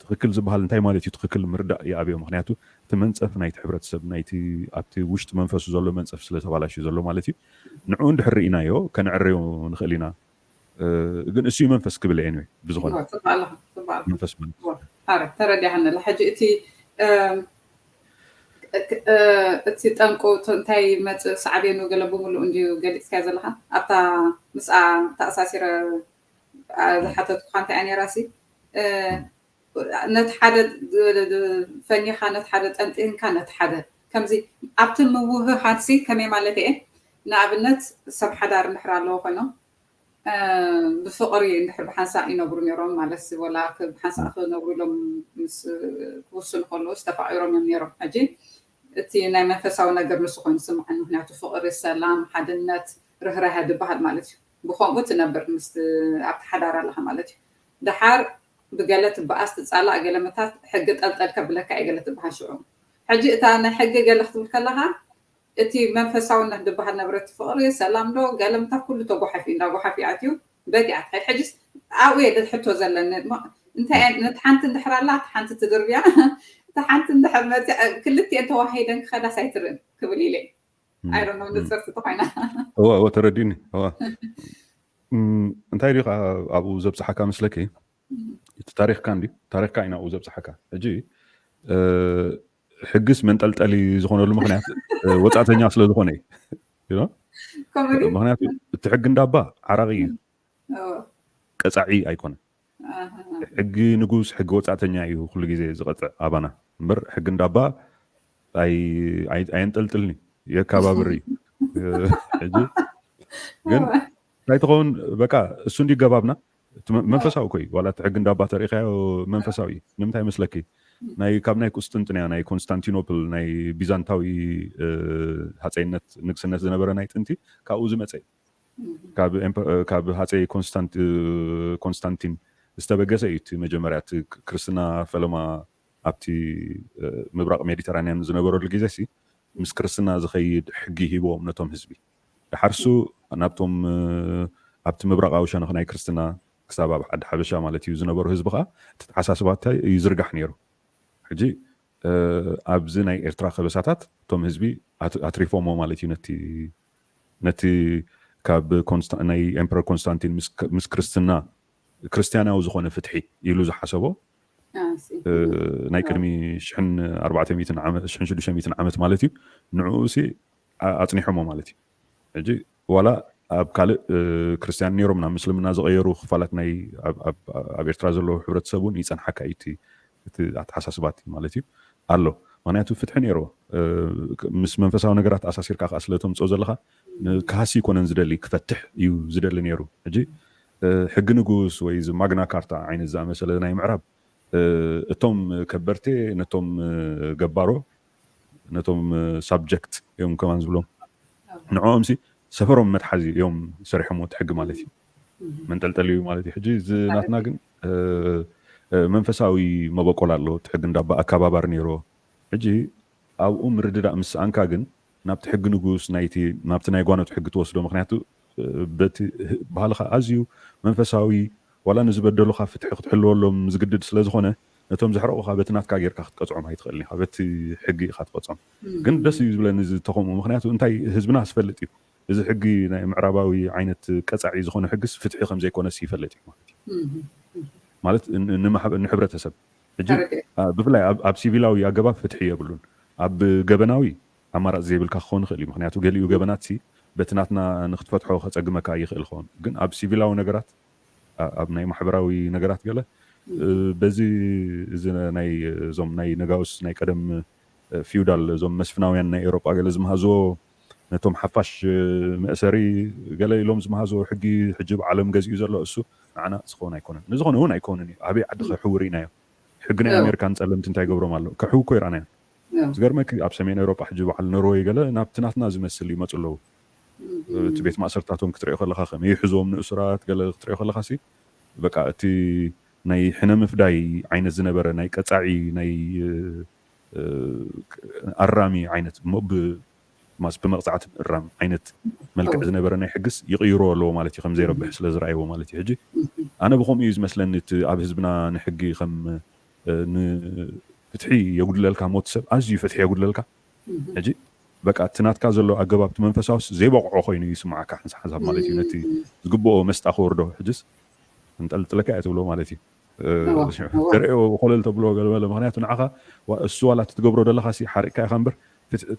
ትኽክል ዝበሃል እንታይ ማለት እዩ? ትኽክል ምርዳእ ይኣብዮ። ምኽንያቱ እቲ መንጸፍ ናይቲ ሕብረተሰብ፣ ናይቲ ኣብቲ ውሽጢ መንፈሱ ዘሎ መንጸፍ ስለ ተባላሽዩ ዘሎ ማለት እዩ። ንዕኡ እንድሕር ርኢናዮ፣ ከነዕረዮ ንኽእል ኢና። እ፣ ግን እሱ እዩ መንፈስ ክብል እየ፣ anyway፣ ብዝኾነ እወ፣ ጽቡቕ ኣለኻ፣ ጽቡቕ ኣለኻ። መንፈስ ማለት እወ፣ ኣረ፣ ተረዲኣኒ ኣላ። ሕጂ እቲ፣ እ፣ እ፣ እቲ ጠንቁ፣ እቲ እንታይ ይመጽእ፣ ሳዕቤኑ ገለ ብምሉእ እንድዩ ገሊጽካዮ ዘለኻ። ኣብታ ምስኣ ተኣሳሲረ፣ እ፣ ዝሓተትኩኻ እንታይ እያ ነይራሲ፣ እ፣ ነቲ ሓደ ድ-፣ ድ-፣ ፈኒኻ፣ ነቲ ሓደ ጠንጢንካ፣ ነቲ ሓደ ከምዚ ኣብቲ ምውህሃድሲ ከመይ ማለት እየ? ንኣብነት ሰብ ሓዳር እንድሕር ኣለዎ ኮይኖም፣ እ፣ ብፍቕሪ እንድሕር ብሓንሳእ ይነብሩ ነይሮም ማለትሲ፣ ወላ ክ-፣ ብሓንሳእ ክነብሩ ኢሎም ምስ ክውስኑ ከለውስ ተፋቒሮም እዮም ነይሮም። ሕጂ እቲ ናይ መንፈሳዊ ነገር ንሱ ኮይኑ ዝስምዓኒ፣ ምኽንያቱ ፍቕሪ፣ ሰላም፣ ሓድነት፣ ርህራሀ ዝበሃል ማለት እዩ። ብኸምኡ ትነብር ምስቲ ኣብቲ ሓዳር ኣለኻ ማለት እዩ። ደሓር ብገለ ትበኣስ፣ ትጻላእ፣ ገለ ምታት፣ ሕጊ ጠልጠል ከብለካ እዩ ገለ ትበሃል ሽዑ። ሕጂ እታ ናይ ሕጊ ገለ ክትብል ከለኻ፣ እቲ መንፈሳውነት ዝበሃል ንብረት ፍቕሪ፣ ሰላም ዶ፣ ገለ ምታት ኩሉ ተጓሓፊ፣ እንዳ ጓሓፊ ኣትዩ በቲኣ ትኸይድ። ሕጂስ ኣብኡ እየ ሕቶ ዘለኒ። ማ-፣ እንታይ እየ፣ ነቲ ሓንቲ እንድሕር ኣላ፣ እቲ ሓንቲ ትድርብያ፣ እቲ ሓንቲ እንድሕር መፂኣ፣ ክልቲኤን ተዋሂደን ክኸዳስ ኣይትርእን ክብል ኢለ። እም፣ I don't know፣ እም። ንፅርቲ ተኾይና። እወ፣ እወ፣ ተረዲኒ። እወ። እም፣ እንታይ ድዩ ከኣ ኣብኡ ዘብፅሓካ መስለኪ? እም። እቲ ታሪኽካ እንድዩ፣ ታሪኽካ ኢና ኣብኡ ዘብፅሓካ። ሕጂ፣ እ፣ ሕግስ መንጠልጠሊ ዝኾነሉ ምኽንያት፣ እ፣ ወጻእተኛ ስለ ዝኾነ እዩ። You know? ከምኡ ድዩ? ምኽንያቱ እቲ ሕጊ እንዳባ ዓራቒ እዩ። እም። እወ። ቀጻዒ ኣይኮነን። ኣሃ። ሕጊ ንጉስ፣ ሕጊ ወጻእተኛ እዩ ኩሉ ግዜ ዝቐጽዕ ኣባና። እምበር ሕጊ እንዳባ ኣይ-፣ ኣይ-፣ ኣየንጠልጥልን እዩ፣ የካባብር እዩ። ሕጂ ግን እወ። እንታይ ትኸውን፣ በቃ እሱ እንዲ ገባብና፣ እቲ መ-፣ እወ። መንፈሳዊ እኮ እዩ። ዋላ እቲ ሕጊ እንዳባ ተሪእኻዮ መንፈሳዊ እዩ። ንምንታይ መስለኪ? እም። ናይ፣ ካብ ናይ ቁስጥንጥንያ፣ ናይ ኮንስታንቲኖፕል፣ ናይ ቢዛንታዊ፣ እ፣ ሃጸይነት፣ ንግስነት ዝነበረ ናይ ጥንቲ ካብኡ ዝመጸ እዩ። ካብ ኤምፐ- ካብ ሃፀይ ኮንስታንት- ኮንስታንቲን ዝተበገሰ እዩ። እቲ መጀመርያ እቲ ክርስትና ፈለማ ኣብቲ ምብራቕ ሜዲተራንያን ዝነበረሉ ግዜ ሲ ምስ ክርስትና ዝኸይድ ሕጊ ሂብዎም ነቶም ህዝቢ። ድሓርሱ ናብቶም ኣብቲ ምብራቓዊ ሸነኽ ናይ ክርስትና ክሳብ ኣብ ዓዲ ሓበሻ ማለት እዩ ዝነበሩ ህዝቢ ከዓ እቲ ተሓሳስባታ ይዝርጋሕ ነይሩ። ሕጂ ኣብዚ ናይ ኤርትራ ከበሳታት እቶም ህዝቢ ኣትሪፎሞ ማለት እዩ ነቲ ነቲ ካብ ናይ ኤምፐረር ኮንስታንቲን ምስ ክርስትና ክርስትያናዊ ዝኾነ ፍትሒ ኢሉ ዝሓሰቦ ናይ ቅድሚ ሽሕን ኣርባዕተ ሚእትን ዓመት ሽሕን ሽዱሽተ ሚእትን ዓመት ማለት እዩ። ንዕኡ ሲ ኣፅኒሖሞ ማለት እዩ። ሕጂ ዋላ ኣብ ካልእ ክርስትያን ነይሮም ናብ ምስልምና ዝቐየሩ ክፋላት ናይ ኣብ ኤርትራ ዘለዉ ሕብረተሰብ እውን ይፀንሓካ እዩ እቲ ኣተሓሳስባት ማለት እዩ ኣሎ። ምክንያቱ ፍትሒ ነይሮ ምስ መንፈሳዊ ነገራት ኣሳሲርካ ከዓ ስለተምፅኦ ዘለካ ክሃሲ ይኮነን ዝደሊ ክፈትሕ እዩ ዝደሊ ነይሩ። ሕጂ ሕጊ ንጉስ ወይ እዚ ማግና ካርታ ዓይነት ዝኣመሰለ ናይ ምዕራብ እቶም ከበርቴ ነቶም ገባሮ ነቶም ሳብጀክት እዮም ከማን ዝብሎም ንዕኦም ሲ ሰፈሮም መትሓዚ እዮም ሰሪሖም ወቲ ሕጊ ማለት እዩ። መንጠልጠሊ እዩ ማለት እዩ። ሕጂ እዚ ናትና ግን መንፈሳዊ መበቆል ኣሎ። እቲ ሕጊ እንዳባ ኣካባባር ነይሮ። ሕጂ ኣብኡ ምርድዳእ ምስ ሰኣንካ ግን ናብቲ ሕጊ ንጉስ ናይቲ ናብቲ ናይ ጓኖት ሕጊ ትወስዶ። ምክንያቱ በቲ ባህልኻ ኣዝዩ መንፈሳዊ ዋላ ንዝበደሉኻ ፍትሒ ክትሕልወሎም ዝግድድ ስለ ዝኾነ ነቶም ዘሕረቑኻ በቲ ናትካ ጌርካ ክትቀፅዖም ኣይትኽእልን ኢኻ። በቲ ሕጊ ኢኻ ትቀፅዖም። ግን ደስ እዩ ዝብለኒ እዚ ተኸምኡ። ምክንያቱ እንታይ ህዝብና ዝፈልጥ እዩ። እዚ ሕጊ ናይ ምዕራባዊ ዓይነት ቀፃዒ ዝኾነ ሕግስ ፍትሒ ከም ዘይኮነስ ይፈልጥ እዩ ማለት እዩ። ማለት ንሕብረተሰብ ሕጂ ብፍላይ ኣብ ሲቪላዊ ኣገባብ ፍትሒ የብሉን። ኣብ ገበናዊ ኣማራፂ ዘይብልካ ክኸውን ይኽእል እዩ። ምክንያቱ ገሊኡ ገበናት ሲ በቲ ናትና ንክትፈትሖ ከፀግመካ ይኽእል ክኸውን። ግን ኣብ ሲቪላዊ ነገራት ኣብ ናይ ማሕበራዊ ነገራት ገለ በዚ እዚ ናይ እዞም ናይ ነጋውስ ናይ ቀደም ፊውዳል እዞም መስፍናውያን ናይ ኤውሮጳ ገለ ዝመሃዝዎ ነቶም ሓፋሽ መእሰሪ ገለ ኢሎም ዝመሃዝዎ ሕጊ ሕጂ ብዓለም ገዚኡ ዘሎ እሱ ንዓና ዝኸውን ኣይኮነን። ንዝኾነ እውን ኣይኮንን እዩ። ኣበይ ዓዲ ከሕው ርኢናዮ? ሕጊ ናይ ኣሜሪካን ጸለምቲ እንታይ ገብሮም ኣሎ? ከሕው እኮ ይረኣናዮ። ዝገርመኪ ኣብ ሰሜን ኤውሮጳ ሕጂ በዓል ኖርወይ ገለ ናብቲ ናትና ዝመስል ይመፁ ኣለዉ። እቲ ቤት ማእሰርታቶም ክትሪኦ ከለካ ከመይ ይሕዝዎም ንእሱራት ገለ ክትሪኦ ከለካ ሲ በቃ እቲ ናይ ሕነ ምፍዳይ ዓይነት ዝነበረ ናይ ቀፃዒ ናይ ኣራሚ ዓይነት እሞ ማስ ብመቕፃዕቲ ምእራም ዓይነት መልክዕ ዝነበረ ናይ ሕግስ ይቕይሮ ኣለዎ ማለት እዩ። ከም ዘይረብሕ ስለ ዝረኣይዎ ማለት እዩ። ሕጂ ኣነ ብከምኡ እዩ ዝመስለኒ እቲ ኣብ ህዝብና ንሕጊ ከም ንፍትሒ የጉድለልካ ሞት ሰብ ኣዝዩ ፍትሒ የጉድለልካ። ሕጂ በቃ እቲ ናትካ ዘሎ ኣገባብ እቲ መንፈሳውስ ዘይበቕዖ ኮይኑ ይስምዓካ ሓንሳብ ሓንሳብ ማለት እዩ። ነቲ ዝግብኦ መስጣ ክወርዶ ሕጅስ እንጠልጥለካ እያ ትብሎ ማለት እዩ። ተርእዮ ኮለል ተብሎ ገለመለ ምክንያቱ ንዓኻ እሱ ዋላ እቲ ትገብሮ ዘለካ ሲ ሓሪቕካ ኢኻ እምበር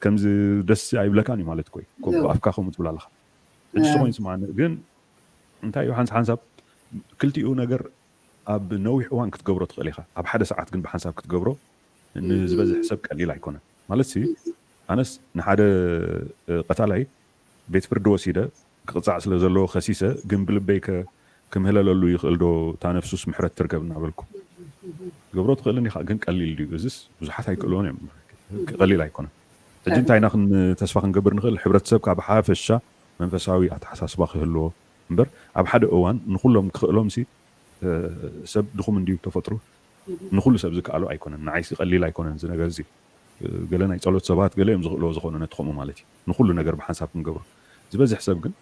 ከምዚ ደስ ኣይብለካን እዩ ማለት ኮይ ኣፍካ ከምኡ ትብል ኣለካ። ሕጂ ዝኾይኑ ስምዓኒ ግን እንታይ እዩ ሓንሳብ ሓንሳብ ክልቲኡ ነገር ኣብ ነዊሕ እዋን ክትገብሮ ትኽእል ኢኻ። ኣብ ሓደ ሰዓት ግን ብሓንሳብ ክትገብሮ ንዝበዝሕ ሰብ ቀሊል ኣይኮነን። ማለት ሲ ኣነስ ንሓደ ቀታላይ ቤት ፍርዲ ወሲደ ክቕፃዕ ስለ ዘለዎ ከሲሰ ግን ብልበይ ክምህለለሉ ይኽእል ዶ እታ ነፍሱስ ምሕረት ትርከብ እናበልኩ ገብሮ ትኽእል እንዲኻ ግን ቀሊል ድዩ? እዚስ ብዙሓት ኣይክእልዎን እዮም። ቀሊል ኣይኮነን። ሕጂ እንታይ ኢና ተስፋ ክንገብር ንኽእል? ሕብረተሰብ ካብ ሓፈሻ መንፈሳዊ ኣተሓሳስባ ክህልዎ እምበር ኣብ ሓደ እዋን ንኩሎም ክኽእሎም ሲ ሰብ ድኹም እንድዩ ተፈጥሩ ንኩሉ ሰብ ዝከኣሎ ኣይኮነን። ንዓይሲ ቀሊል ኣይኮነን እዚ ነገር እዚ። ገለ ናይ ጸሎት ሰባት ገለ እዮም ዝኽእልዎ ዝኾኑ ነቲ ከምኡ ማለት እዩ። ንኩሉ ነገር ብሓንሳብ ክንገብሮ ዝበዝሕ ሰብ ግን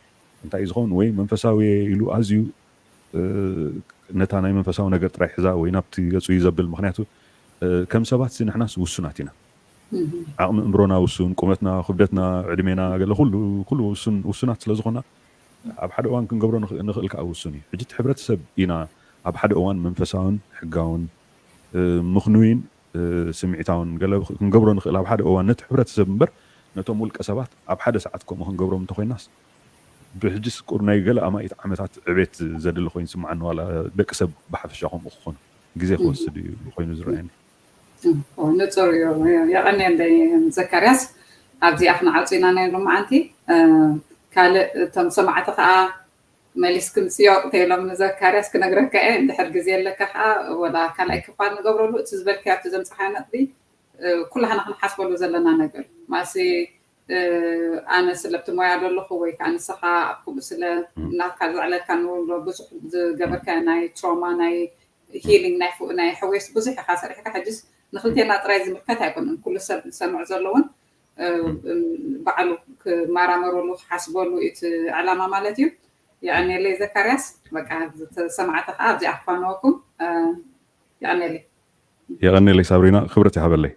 እንታይ እዩ ዝኸውን ወይ መንፈሳዊ ኢሉ ኣዝዩ ነታ ናይ መንፈሳዊ ነገር ጥራይ ሕዛ ወይ ናብቲ ገጹ እዩ ዘብል። ምክንያቱ ከም ሰባት ንሕናስ ውሱናት ኢና። ዓቕሚ እምሮና ውሱን፣ ቁመትና፣ ክብደትና፣ ዕድሜና ገለ ኩሉ ኩሉ ውሱን ውሱናት ስለ ዝኾና ኣብ ሓደ እዋን ክንገብሮ ንኽእል ከዓ ውሱን እዩ። ሕጂ እቲ ሕብረተሰብ ኢና ኣብ ሓደ እዋን መንፈሳውን ሕጋውን ምኽኑይን ስምዒታውን ገለ ክንገብሮ ንኽእል ኣብ ሓደ እዋን ነቲ ሕብረተሰብ እምበር ነቶም ውልቀ ሰባት ኣብ ሓደ ሰዓት ከምኡ ክንገብሮም እንተኮይናስ ብሕጂ ስቁር ናይ ገለ ኣማኢት ዓመታት ዕቤት ዘድሊ ኮይኑ ስምዓኒ ዋላ ደቂ ሰብ ብሓፈሻ ከምኡ ክኾኑ ግዜ ክወስድ እዩ ኮይኑ ዝረኣየኒ። ንፁር እዩ። የቐንየለይ ዘካርያስ። ኣብዚኣ ክንዓፁ ኢና ናይ ሎማዓንቲ። ካልእ እቶም ሰማዕቲ ከዓ መሊስክምፅዮ እንተኢሎም ንዘካርያስ ክነግረካ እየ። እንድሕር ግዜ ኣለካ ከዓ ወላ ካልኣይ ክፋል ንገብረሉ። እቲ ዝበልካዮ እቲ ዘምፅሓዮ ነጥቢ ኩላህና ክንሓስበሉ ዘለና ነገር ማሲ ኣነ ስለብቲ ሞያ ዘለኹ ወይ ከዓ ንስኻ ኣብ ከምኡ ስለ ናትካ ዘዕለልካ ንብሎ ብዙሕ ዝገበርካ ናይ ትሮማ ናይ ሂሊንግ ናይ ናይ ሕዌስ ብዙሕ ኢኻ ሰሪሕካ። ሕጅስ ንክልቴና ጥራይ ዝምልከት ኣይኮነን፣ ኩሉ ሰብ ዝሰምዕ ዘለውን ባዕሉ ክመራመረሉ ክሓስበሉ እቲ ዕላማ ማለት እዩ። የቐኔለይ ዘካርያስ፣ በቃ ዝተሰማዕተ ከዓ ኣብዚኣ ክፋነወኩም። የቐኔለይ። የቐኔለይ ሳብሪና፣ ክብረት ይሃበለይ።